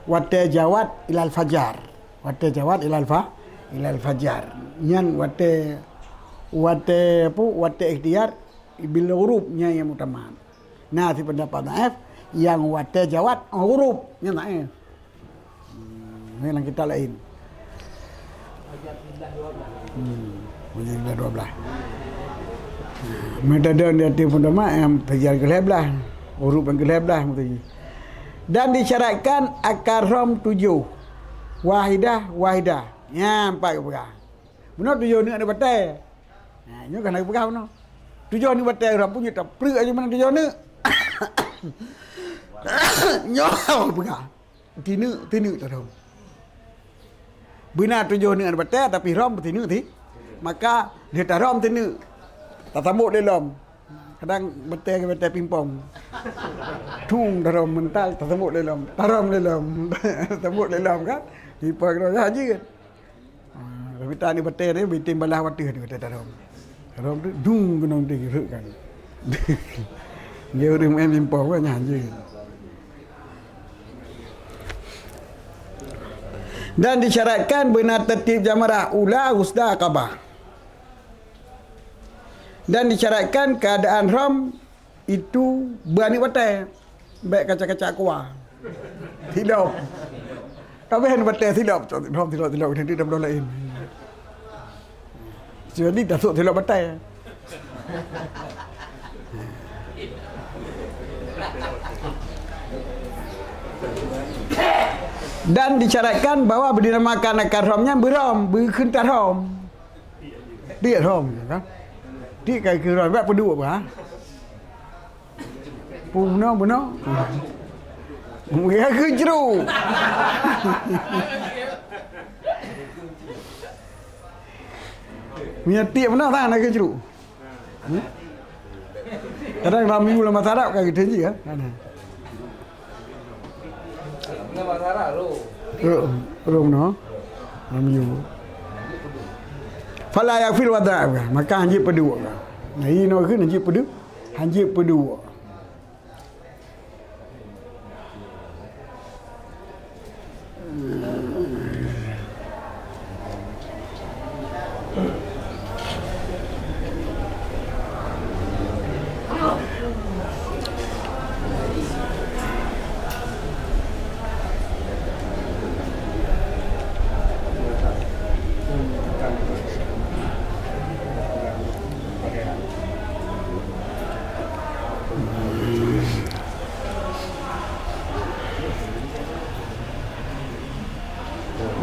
watée jawad ilal fajar. Watée jawad ilal fa-, ilal fajar. Nyan watée, watée apa, watée ikhtiar bil ghurub, nyan nyang muktamad. Na sipendapat dhaif, nyang watée jawad ghurub, nyan dhaif. Hmm, nyan lam kitab laén. Hmm, mujaddah dua belas. Meuteudon di ateueh peudoman nyang fajar keu lhée blaih, ghurub nyang keu lhée blaih meuteujih. Dan disyaratkan akan rhom tujoh. Wahidah, wahidah. Nyan pat geupeugah. Bunoe tujoh neuk aneuk batée. Ha, nyoe ka na geupeugah bunoe. Tujoh aneuk batée rhom pun nyoe tapreuk aja meunan tujoh neuk. Nyoe peugah. Tineuk, tineuk tarhom. Beuna tujoh neuk aneuk batée, tapi rhom tineuk ti. Maka lheueh tarhom tineuk, tasambot lé lom. Kadang batée ngon batée pingpong. Thung tarhom mental, tasambot lé lom. Tarhom lé lom. Tasambot lé lom kan. Pingpong nyan jeuet. Ah, tapi tan di batée ni, bitem balah watée tu kata tarhom. Tarhom tu dung gunong tinggi rhot kan. Dia ureuëng main pingpong kan nyan je. Dan disyaratkan beuna tertib jamarah ula, ghusla, aqabah. Dan disyaratkan keadaan rhom itu beu aneuk batée, bék kaca-kaca kuah. Silop. Ka bék aneuk batée silop, rhom silop-silop nanti dah laén. Jadi tasok silop batée. Dan disyaratkan bahwa berdinamakan akan rhom nyan beurhom, beukheun tarhom. Tiek rhom, kan? Tiek kai keu rhom, bak peuduek bah. Pun bunoe, bunoe. Mungkin keu jeruk. Meunyo tiek bunoe, tangan keu jeruk. Hmm? Kadang lam minggu lam masyarakat kan gitu je kan. Ada. Rum, rum no. Lam minggu. Fala yakfil wada', maka hanjeuet peuduek. Nah, inoe keuh hanjeuet peuduek, hanjeuet peuduek.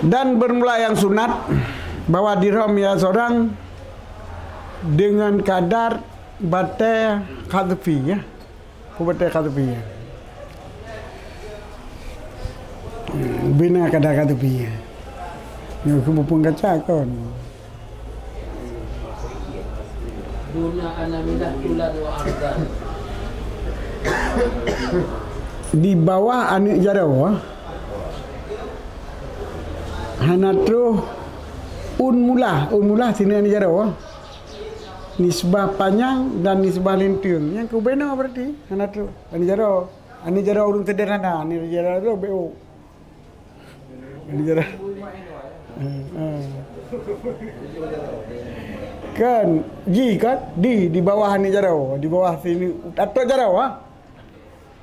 Dan bermula yang sunat bahwa dirham ya seorang dengan kadar batée khazfi, ya. Ku batée khazfi, ya. Bina kadar khazfi, ya. Nyoe ku bupung kaca kon. Duna anamilah tulan wa ardan. Di bawah aneuk jaroe. Hana troh un mulah, un mulah sinan aneuk jaroe. Nisbah panyang dan nisbah linteung. Nyang keubena berarti hana troh. Aneuk jaroe. Aneuk jaroe ureueng sederhana, aneuk jaroe tu B O. Aneuk jaroe. Eh, eh. Kan ji kan di di bawah aneuk jaroe, di bawah sini atot jaroe, ha?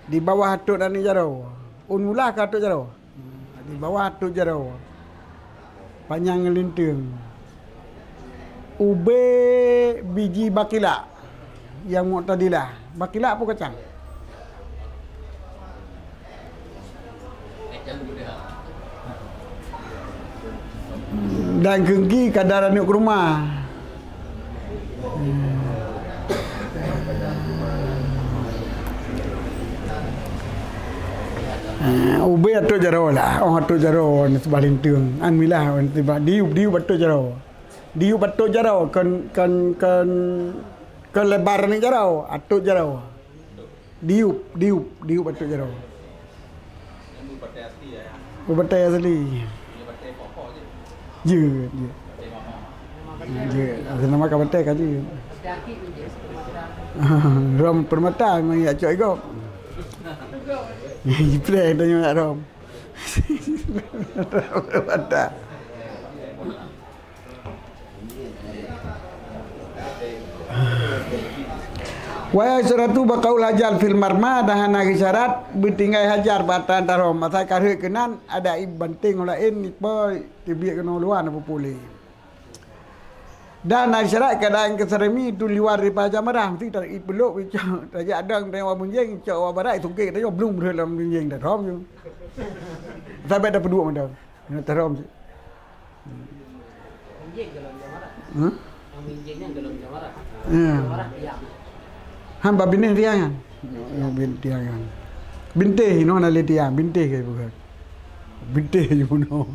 Di bawah atot aneuk jaroe. Un mulah ka atot jaroe. Di bawah atot jaroe. Panyang ngon linteung. Ubé biji bakila nyang mu'tadilah. Bakila peue kacang? Dan keungki kadar aneuk keuruma. Ah, ubé atot jaroe lah. Oh, atot jaroe nisbah linteung. An milah nisbah diup, diup atot jaroe. Diup atot jaroe kon, kon, kon, kon lebar ni jaroe, atot jaroe. Diup, diup, diup atot jaroe. Batée asli. Jeuet, jeuet. Jeuet. Asli nama ka batée ka jeuet. Rom permata memang yak cok igop. Jipreh tanya nak rom. Permata. Wa yusyratu baqaul hajar fil marma, dan hana geusyarat beutinggai hajar bak atra tarhom. Masa ka rhot keunan, ada ibanting laén ipo teubiet keunoe luwa na peupuléh. Dan hana geusyarat keadaan keusaremi tu liwar daripada jamarah. Mesti tar ipelok icok tajak dong tengok wa munjeng, icok wa barat, sungkek tengok belum rhot lam munjeng tarhom tu. Sampai dah peuduek mantong. Keuneuk tarhom cit. Minjeng dalam jamarah. Hah? Yang minjeng nyan dalam jamarah. Ya. Jamarah diam. Han bak binéh tiang nyan. Ya, bin tiang nyan. Bintéh inoe na lé tiang, bintéh ka ipeugah. Bintéh ju bunoe.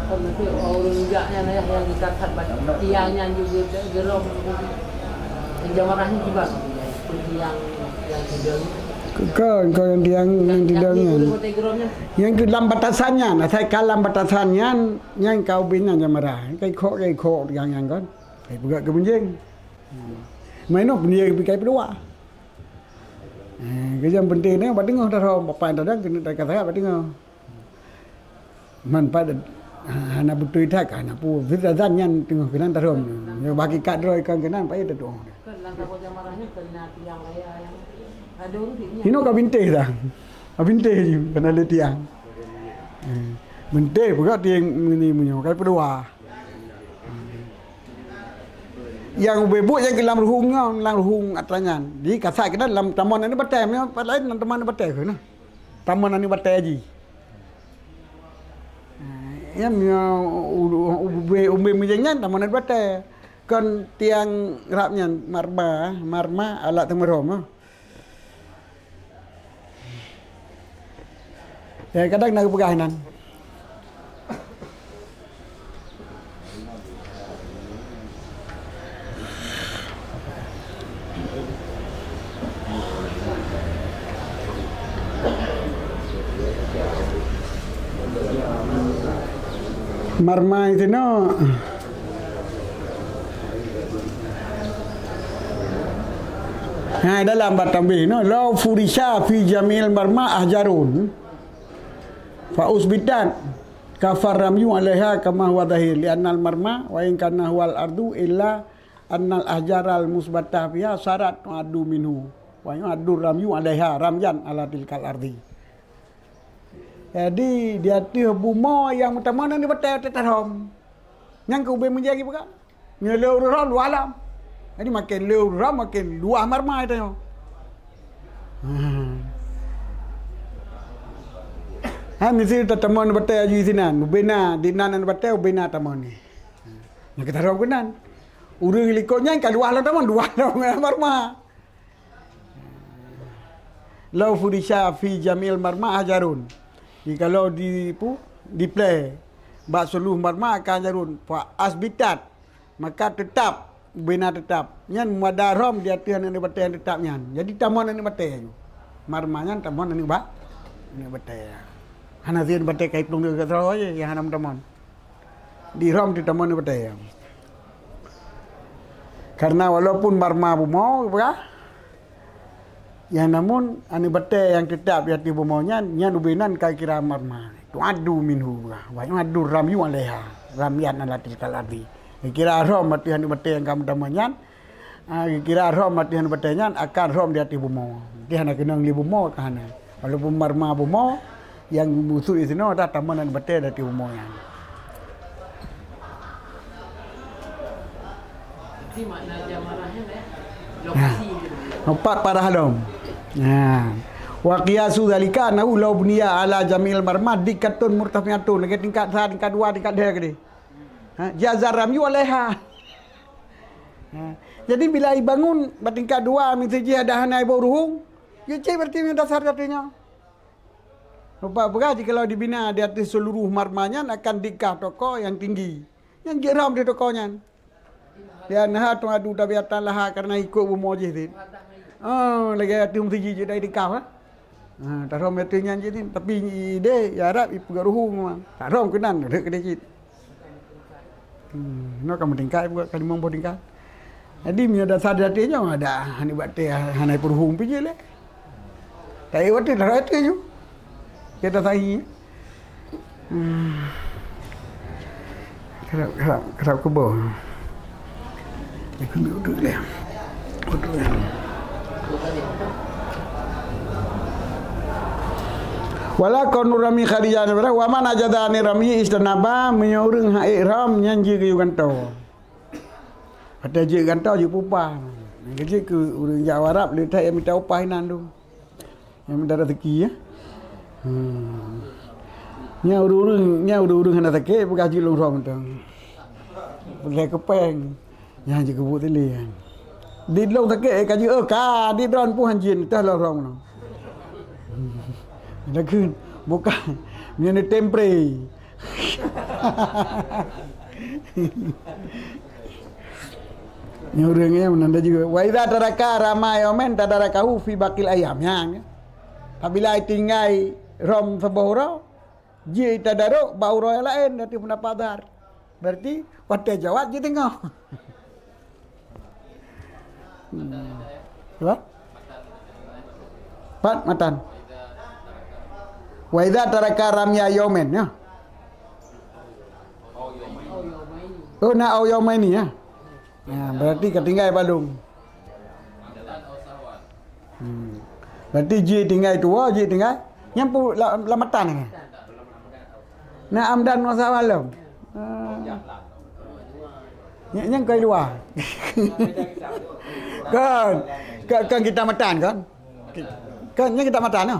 Kon meusti ureueng jak nyan, ya, nyang geukasat bak tiang nyan juga ge-, geurôm. Jamarah nyan kiban? Tiang, tiang sidang. Kon, kon nyang tiang, nyang sidang nyan. Nyang keu lam batasan nyan, asai ka lam batasan nyan, nyan ka ubé nyan jamarah. Ka ikhok, ka ikhok tiang nyan kon. Ka ipeugah keu munjeng. Mainoe munjeng pih ka ipeuduek. Eh, keujang penting nyan bak teungoh tarhom, papan tadang keuneuk takat bak teungoh. Man pat hana beutôi that, hana peue. Fitazan nyan teungoh keunan tarhom. Ya, bak hakikat droe kon keunan, payah tatu'oh. Inoe ka bintéh dah. Ka bintéh ju, keunan lé tiang. Eh, bintéh peugah tiang meunyoe, meunyoe, ka ipeuduek. Nyang ubé buet nyang keu lam ruhueng nyoe, lam ruhueng atra nyan. Di kasat keunan lam tamong aneuk batée, meunyoe pat laén lam tamong aneuk batée keuh nah. Tamong aneuk batée jih. Ha, nyan meunyoe u-, u-, ubé, ubé meunyoe nyan tamong aneuk batée. Kon tiang rab nyan marma, marma alat teumeurom, ha. Ya, kadang na geupeugah inan. Marma itu no. Ha, dalam batambih no, "Lau furisha fi jamil marma ahjarun fa usbitat kafar ramyu alaiha kama huwa zahir, li annal marma wa in kana huwal ardu illa annal ahjaral musbatah fiha sarat tu'addu minhu wa yu'addu ramyu alaiha ramyan ala tilkal ardi." Jadi, di ateueh bumoe nyang meutamong aneuk batée teutarhom. Nyang keu ubé meunjadi peugah. Nyoe lé ureuëng luwah lom. Jadi, makin lé ureuëng, makin luwah marma tanyoe. Ha, miseue tatamong batée aju sinan, ubena, di nan batée, ubena tamong ni. Nyang ka tarhom keunan. Ureuëng likot nyan ka luwah lam tamong, luwah lam marma. Lau furisha fi jamil marma hajarun. Jikalau di, pu, diplé bak seuluruh marma akan hajarun. Fa asbitat. Maka teutap, ubena teutap. Nyan mada rhom di ateueh aneuëk batée nyang teutap nyan. Jadi tamong aneuëk batée aju. Marma nyan tamong aneuëk ba-, aneuëk batée. Hana sien batée kai plueng dua keudroe je nyang hana meutamong. Di rhom teutamong aneuëk batée. Karena walaupun marma bumoe, peugah, nyang namun aneuëk batée nyang teutap di ateueh bumoe nyan, nyan ubena ka kira marma. Tu'addu minhu, wa yu'addu ramyu 'alaiha, ramyan 'ala tilkal ardi. Kira rhom ateueh aneuëk batée nyang ka meutamong nyan, ah, kira rhom ateueh aneuëk batée nyan akan rhom di ateueh bumoe. Di hana keunong lé bumoe ka hana. Walaupun marma bumoe, nyang busuek di sinoe dah tamong aneuëk batée di ateueh bumoe nyan. Nah, empat parah lom. Nah. Wa qiyasu zalika annahu law buniya ala jamil marma dikkatun murtafi'atun, lagée tingkat sa, tingkat dua, tingkat dua keudeh. Ha, jaza ramyu 'alaiha. Ha. Jadi bila ibangun bak tingkat dua, miseue jih ada hana iboh ruhueng, ya cit berarti dasar jatuhnya. Rupa peugah jikalau dibina di ateueh seuluruh marma nyan akan dikah toko nyang tinggi. Nyan jeuet rhom di toko nyan. Lianha tu'addu tabiatan laha karena ikot bumoe jih cit. Oh, lagée ateueh meuseujid jeuet dai dikah, ha? Ha, tarhom ateueh nyan jih cit. Tapi ideh, ya Arab, ipeugah ruhueng memang. Tarhom keunan, rhot keudeh cit. Hmm, nyoe ka meutingkat, buat ka limong boh tingkat. Jadi, meunyoe dasar di ateueh nyoe, ada hana batée, hana ipeurhueng pih jeuet lé. Tapi watée dah ateueh nyoe, kita sahi. Hmm. Kerap, kerap, kerap keuboh. Aku ambil uduk lé. Uduk lé. Wala kaunu rami kharijan, wa man ajaza 'ani rami istanaba, meunyoe ureuëng hana ék rhom, nyan jeuet geuyue gantoe. Watée jeuet gantoe, jeuet peuupah. Nyang keujeuet keu ureuëng jak u Arab, le that nyang mita upah inan tu. Nyang mita raseuki, ya. Hmm. Nyan ureuëng-ureuëng, nyan ureuëng-ureuëng hana sakét, peugah jeuet lôn rhom tu. Peugah keupeng. Nyan jeuet keu buet teulie. Di lôn sakét, eh, ka jeuet, eh, ka, di droeneuh pun hanjeuet, teuh lôn rhom nyoe. Ada kheun, bukan. Nyan ni tempre. Nyoe ureuëng nyan meunan dah juga. Wa idza taraka rama yaumain tadarakahu fi baqil ayyam. Nyan. Apabila tinggai rhom saboh uroe, jeuet tadarok bak uroe nyang laén, nyan peunapat zahar. Berarti watée jawab jeuet teungoh. Hmm. Apa? Pat matan. Wa idza taraka ramya yaumin, ya. Oh, na au yaumaini, ya. Ya, berarti ka tinggai balum. Hmm. Berarti jih tinggai tuwo, jih tinggai. Nyang pu la-, lamatan ni. Na amdan masa malam. Ah. Nyang, nyang kai luwa. Kan? Kan, kan kita matan, kan? Kan, nyang kita matan, ya?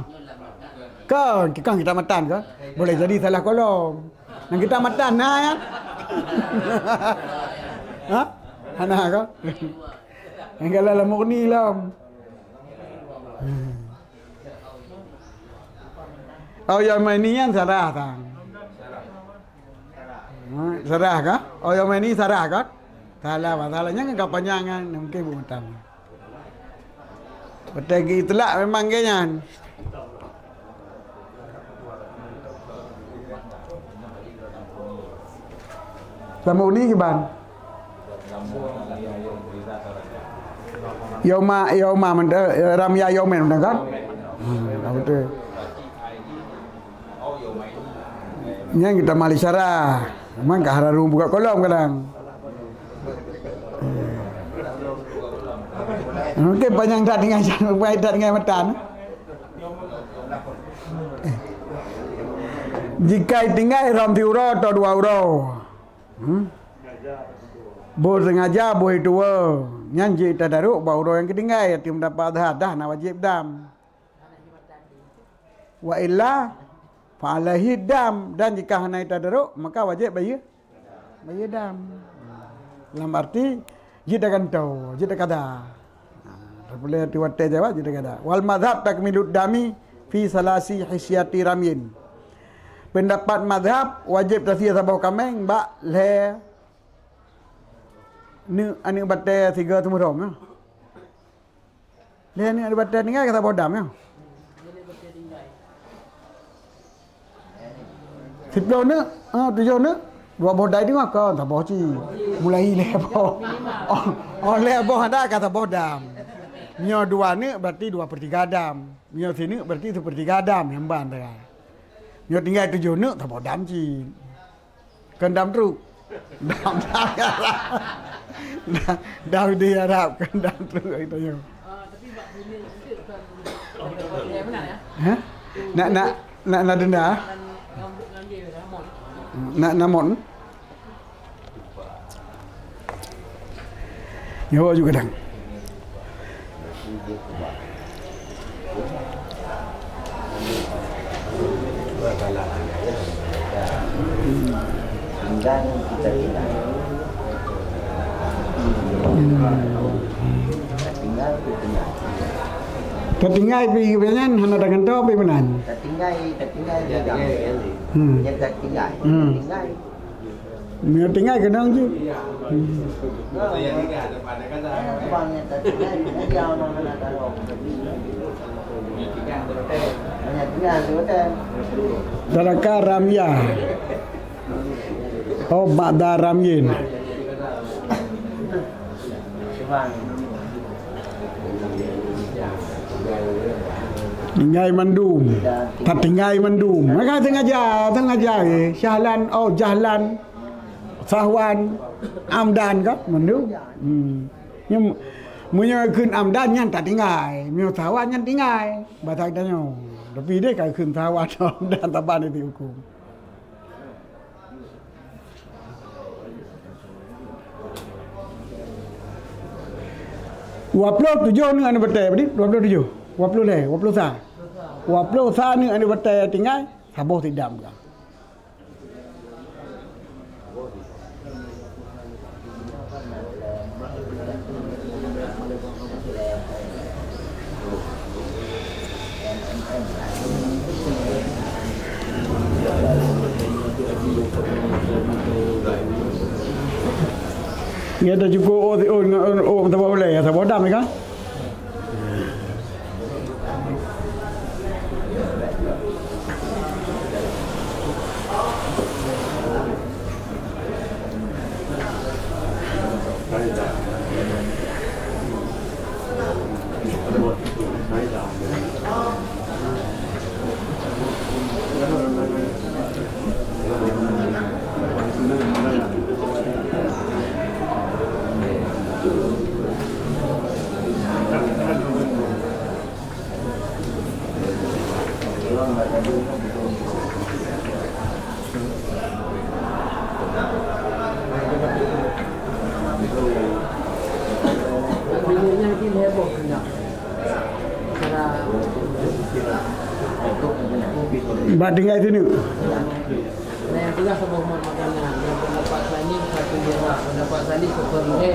Kan, kan kita matan, kan? Boleh jadi salah kolom. Nyang kita matan, na, ya? Ha? Hana, kan? Nyang kalau lam murni lom. Oh, ya, main ni yang salah, kan? Ha, sarah kan? Oh, yang main ni sarah kan? Salah, masalah nyan kan panjang kan, mungkin bukan tamu. Betul gi telak memang ke nyan. Sama uni kiban. Yauma, yauma, ramya yaumin, betul kan? Hmm, betul. Nyan kita mali syarah. Memang ka hararung buka kolom kadang. Mungkin panjang tak tinggal, panjang tak tinggal matan. Jika tinggal ram di uroe atau dua uroe. Hmm? Boh sengaja, boh itu, nyan jih tadarok bak uroe nyang ketinggai, yatim dapat dah, dah na wajib dam. Wa illa fa alaihi dam, dan jika hana tadarok, maka wajéb bayeue, bayeue dam. Dalam arti jeuet tagantoe, jeuet takada. Nah, tapeuleueh watée jawab jeuet takada. Wal mazhab takmilud dami fi salasi hisyati ramyin. Peundapat mazhab wajéb tasie saboh kaméng bak lhée neuk aneuk batée sigoe teumurong, ya. Lhée neuk aneuk batée tinggai ka saboh dam, ya. Siplôh neuk, ah, tujoh neuk, dua boh dai teungoh kon saboh cit. Mulai lhée boh. Oh, oh, lhée boh ada ka saboh dam. Nyoe dua neuk berarti dua per tiga dam. Nyoe sineuk berarti seupertiga dam nyang ban teuka. Nyoe tinggai tujoh neuk saboh dam cit. Kon dam truk. Dam, dam, dam, dam di Arab, kon dam truk gitu nyoe. Ha? Nak, nak, nak, nak denda? Nak, nak mon? Nyoe juga dang. Tatinggai pi nyan hana tagantoe pi meunan. Tatinggai, tatinggai. Hmm. Tatinggai. Hmm. Tatinggai. Meunyoe tinggai keunong cit. Hmm. Taraka ramya. Oh, ba'da ramyin. Tinggai mandum. Tatinggai mandum. Maka sengaja, sengaja, eh. Syahlan, oh, jahlan. Sahwan, amdan kan? Mandum. Hmm. Nyo, meunyoe kheun amdan nyan tatinggai. Meunyoe sahwan nyan tinggai. Basa geutanyoe. Tapi deh ka kheun sahwan, amdan, saban di huköm. Dua ploh tujoh neuk aneuk batée, berarti dua ploh tujoh, dua ploh lhée, dua ploh sa. Dua ploh sa neuk aneuk batée tinggai, saboh sidam ka. Nyan tacukôp ôk, ôk, ôk, ôk, saboh ulée, saboh dam, ya kan? Bak tinggai sini.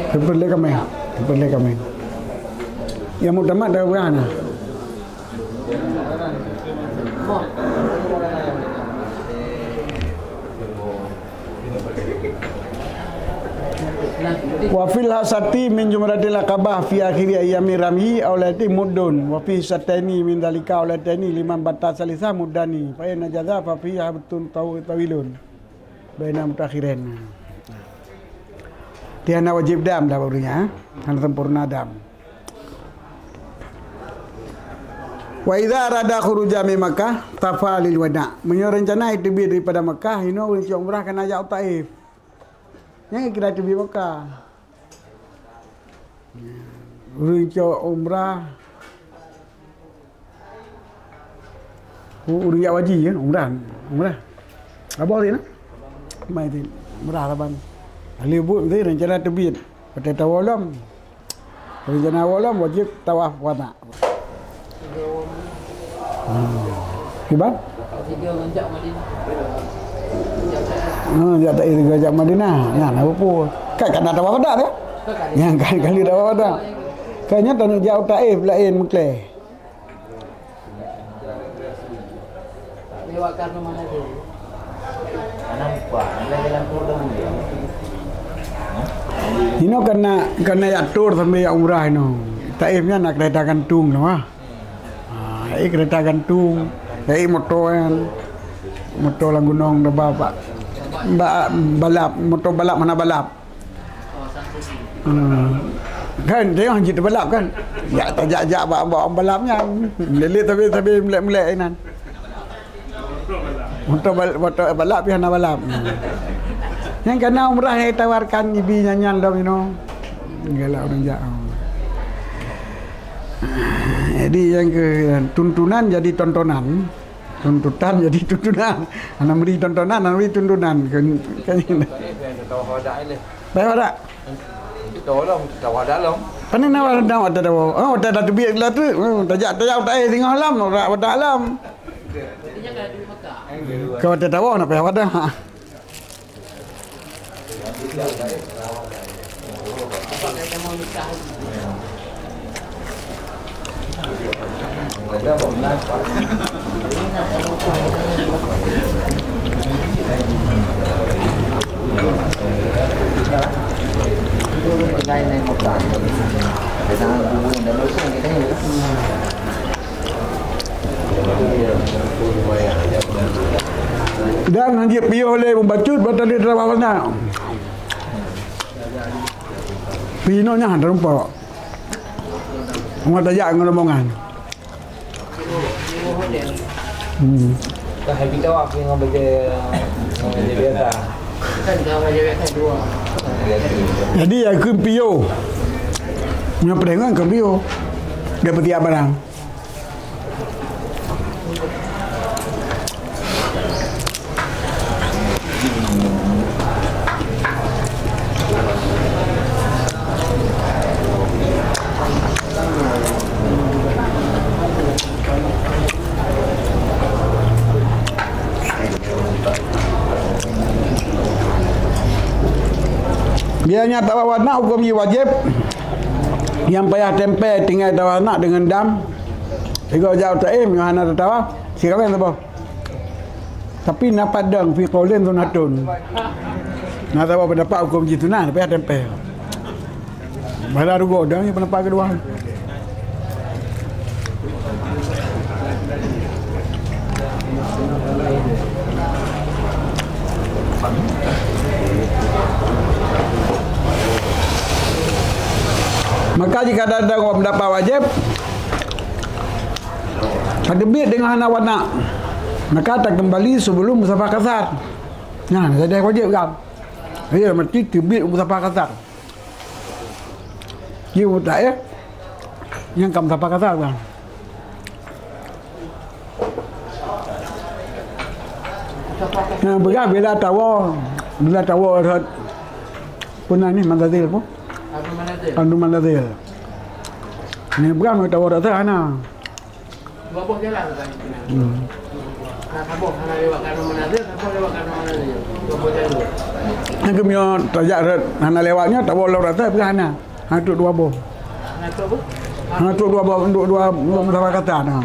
Seperlé kamé. Seperlé kamé. Yang muktamad dah berah nah. Wa fil hasati min jumratil aqabah fi akhiri ayyami ramyi aw lailati muddun, wa fi sataini min dzalika aw lailataini liman bata salisah muddani, fa in jaza fa fi habtun taw-, tawilun baina mutaakhirin. Tiana wajib dam dah barunya, hana sempurna dam. Wa idza arada khuruja min Makkah tafa lil wada. Meunyoe rencana teubiet daripada Makkah, inoe ureueng cok umrah kana jak u Taif. Nyang kira teubiet Makkah. Ureueng cok umrah. U-, ureueng jak haji, ya, umrah. Umrah. Abah tadi, nah? Mai tadi. Umrah saban. Ahli buet tadi rencana teubiet. Watèe tawoe lom. Rencana woe lom wajib tawaf wada. Hmm. Kiban? Ha, jak Taif tiga jak Madinah. Nyan apa pun. Kan kana tawaf wada kan? Nyang kan kali tawaf wada. Kan nyan taneuk jak Taif laén meuklé. Lewat Karna Manazil. Inoe kana, kana jak tur sambil jak umrah inoe. Taif nyan na kereta gantung tu ah. Ha, eh, kereta gantung, eh, moto kan. Moto lam gunong, ba, ba, ba, balap, moto balap mana balap. Hmm. Kan, tengok jeuet balap kan. Jak tajak-jak bak, bak balap nyan. Leleh tapi, tapi melek-melek inan. Moto bal-, moto balap pih hana balap. Hmm. Nyang kana umrah nyang ditawarkan ibi nyan-nyan dong inoe. Galak ureueng jak. Jadi nyang keu tuntunan jadi tontonan. Tuntutan jadi tuntunan. Hana meuri tontonan, hana meuri tuntunan. Kan, kan. Payah wadak. Tawaf dalam, tawaf dalam. Pane na wadak, wadak dalam. Oh, wadak dah teubiet lah tu. Oh, tajak, tajak wadak, eh, singoh lam, wadak, wadak lam. Kau wadak dalam, nak payah wadak. Dan hanjeuet piôh lé mubacut, batal lé dalam awakna. Pinoe nyan hana rumpok. Umat tajak ngon rombongan. Hmm. Dah habis tawaf ngon baju, ngon baju biasa. Jadi, ya, keu piôh. Nyan peudeh ngon keu piôh. Dia peutiak barang. Biasanya tawaf wadak huköm jih wajéb, nyang payah tempé tinggai tawaf wadak deungon dam. Sigoe jak Taif nyoe hana tatawaf, sigoe saboh. Tapi na padang fi qaulin sunnatun. Na saboh pendapat huköm jih sunat, tapi ada tempel. Bala rugoe dang nyang pendapat kedua. Maka jika ada, ada pendapat wajib, Ka teubiet deungon hana wadak, maka takeumbali sebelum musafah kasar. Nah, jadi wajib kan? Ya, mesti teubiet musafah kasar. Ji utak ya. Nyang ka musafah kasar kan? Nah, bila, bila tawoe, bila tawoe rot. Puna ni Manazil pun? Anu Manazil. Anu Manazil. Ni berang tawoe rot hana. Dua boh jalan kan? Hmm. Nah, saboh hana lewat Karna Manazil, saboh lewat Karna Manazil. Dua boh jalur. Nyang keumian tajak rot hana lewat nyoe, tawoe lom rata pih hana. Hana trok dua boh. Hana trok apa? Hana trok dua boh, untuk dua boh musafah kasar, nah.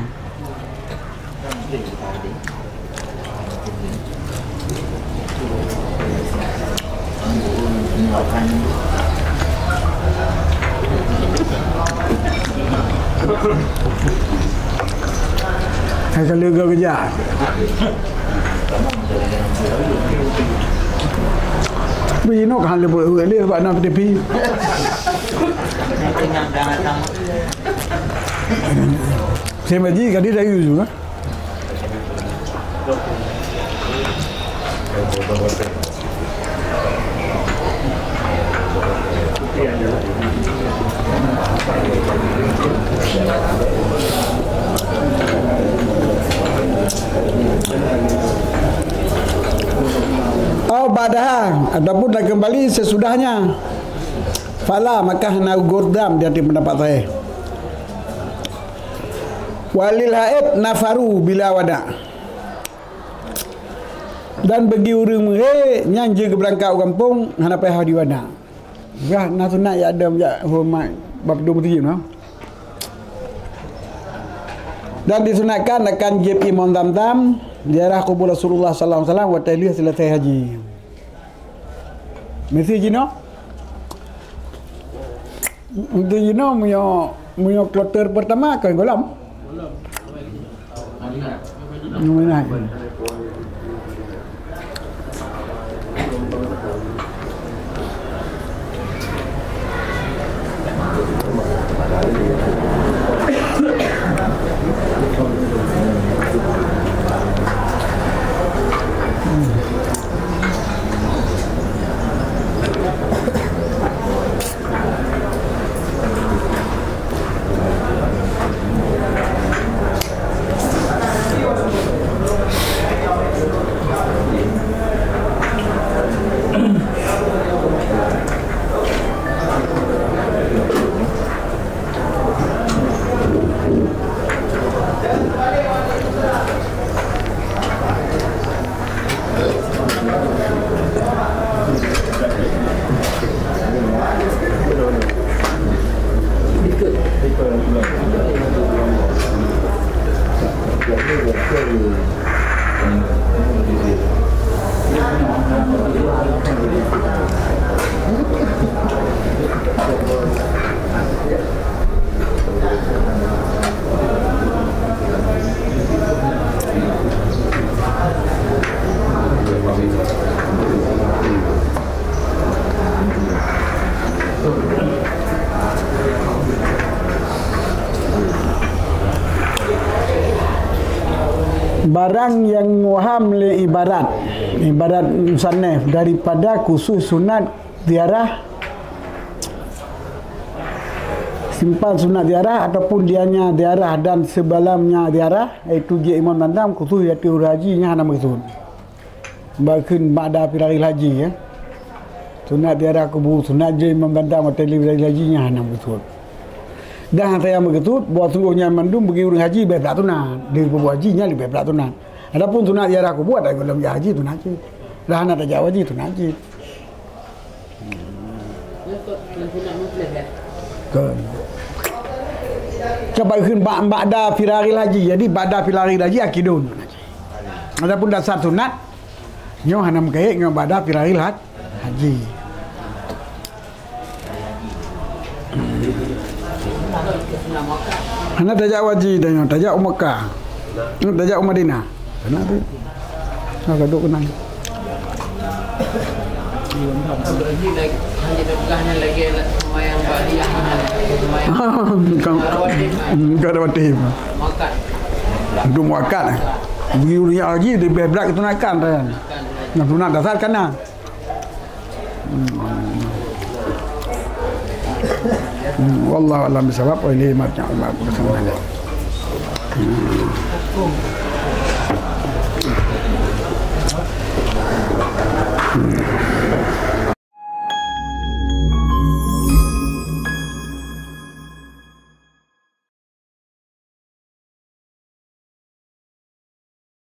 Hai, ka lheueh geukeujak. Tapi inoe ka lheueh beuet lé bak na P T P. Saya maji ka di dayu juga. Au ba'daha, ataupun dah kembali sesudahnya. Fala, maka hana gurdam di atas pendapat saya. Walil haid nafaru bila wada. Dan bagi ureuëng meuhé, nyan jeuet geubeurangkat u gampông, hana payah di wana. Bah na sunat jak dam jak horeumat bak padum meuseujid nyoe. Dan disunatkan akan jieb imam Zamzam, ziarah kubur Rasulullah sallallahu alaihi wasallam watée lheueh seuleusai haji. Meuseujid jinoe. Meuseujid jinoe meunyoe, meunyoe kloter pertama kon gohlom. Barang nyang waham lé ibarat, ibarat musannif daripada khusus sunat ziarah, simpan sunat ziarah ataupun dianya ziarah dan sebalamnya ziarah, yaitu jieb imam Zamzam khusus yaitu ureuëng haji nyang hana meukeusut. Bahkan ba'da firagil haji, ya. Sunat ziarah kubur, sunat jieb imam Zamzam watée lheueh firagil haji nyang hana meukeusut. Dan hana meukeusut, bahwa sunggoh nyan mandum bagi ureuëng haji leubeh brat sunat. Di kubur haji nyan leubeh brat sunat. Adapun sunat ziarah kubur, ada golom jak haji, sunat jieb. Dah hana tajak haji, sunat jieb. Kon. Coba kheun ba-, ba'da firagil haji. Jadi ba'da firagil haji akidun. Adapun dasar sunat nyoe hana meukaét ngon ba'da firagil ha-, haji. Hana tajak haji dah nyoe, tajak u Mekah. Tajak u Madinah. Hana tu. Ha, ka duek keunan. Bukan, bukan ada wajib. Untuk muakat, eh. Bagi ureuëng haji leubeh brat keusunatan, kan. Nah, sunat dasar kan, nah. Hmm. Hmm, wallahu a'lam bishawab, wa ilaihi marji'un. Hmm. Hmm.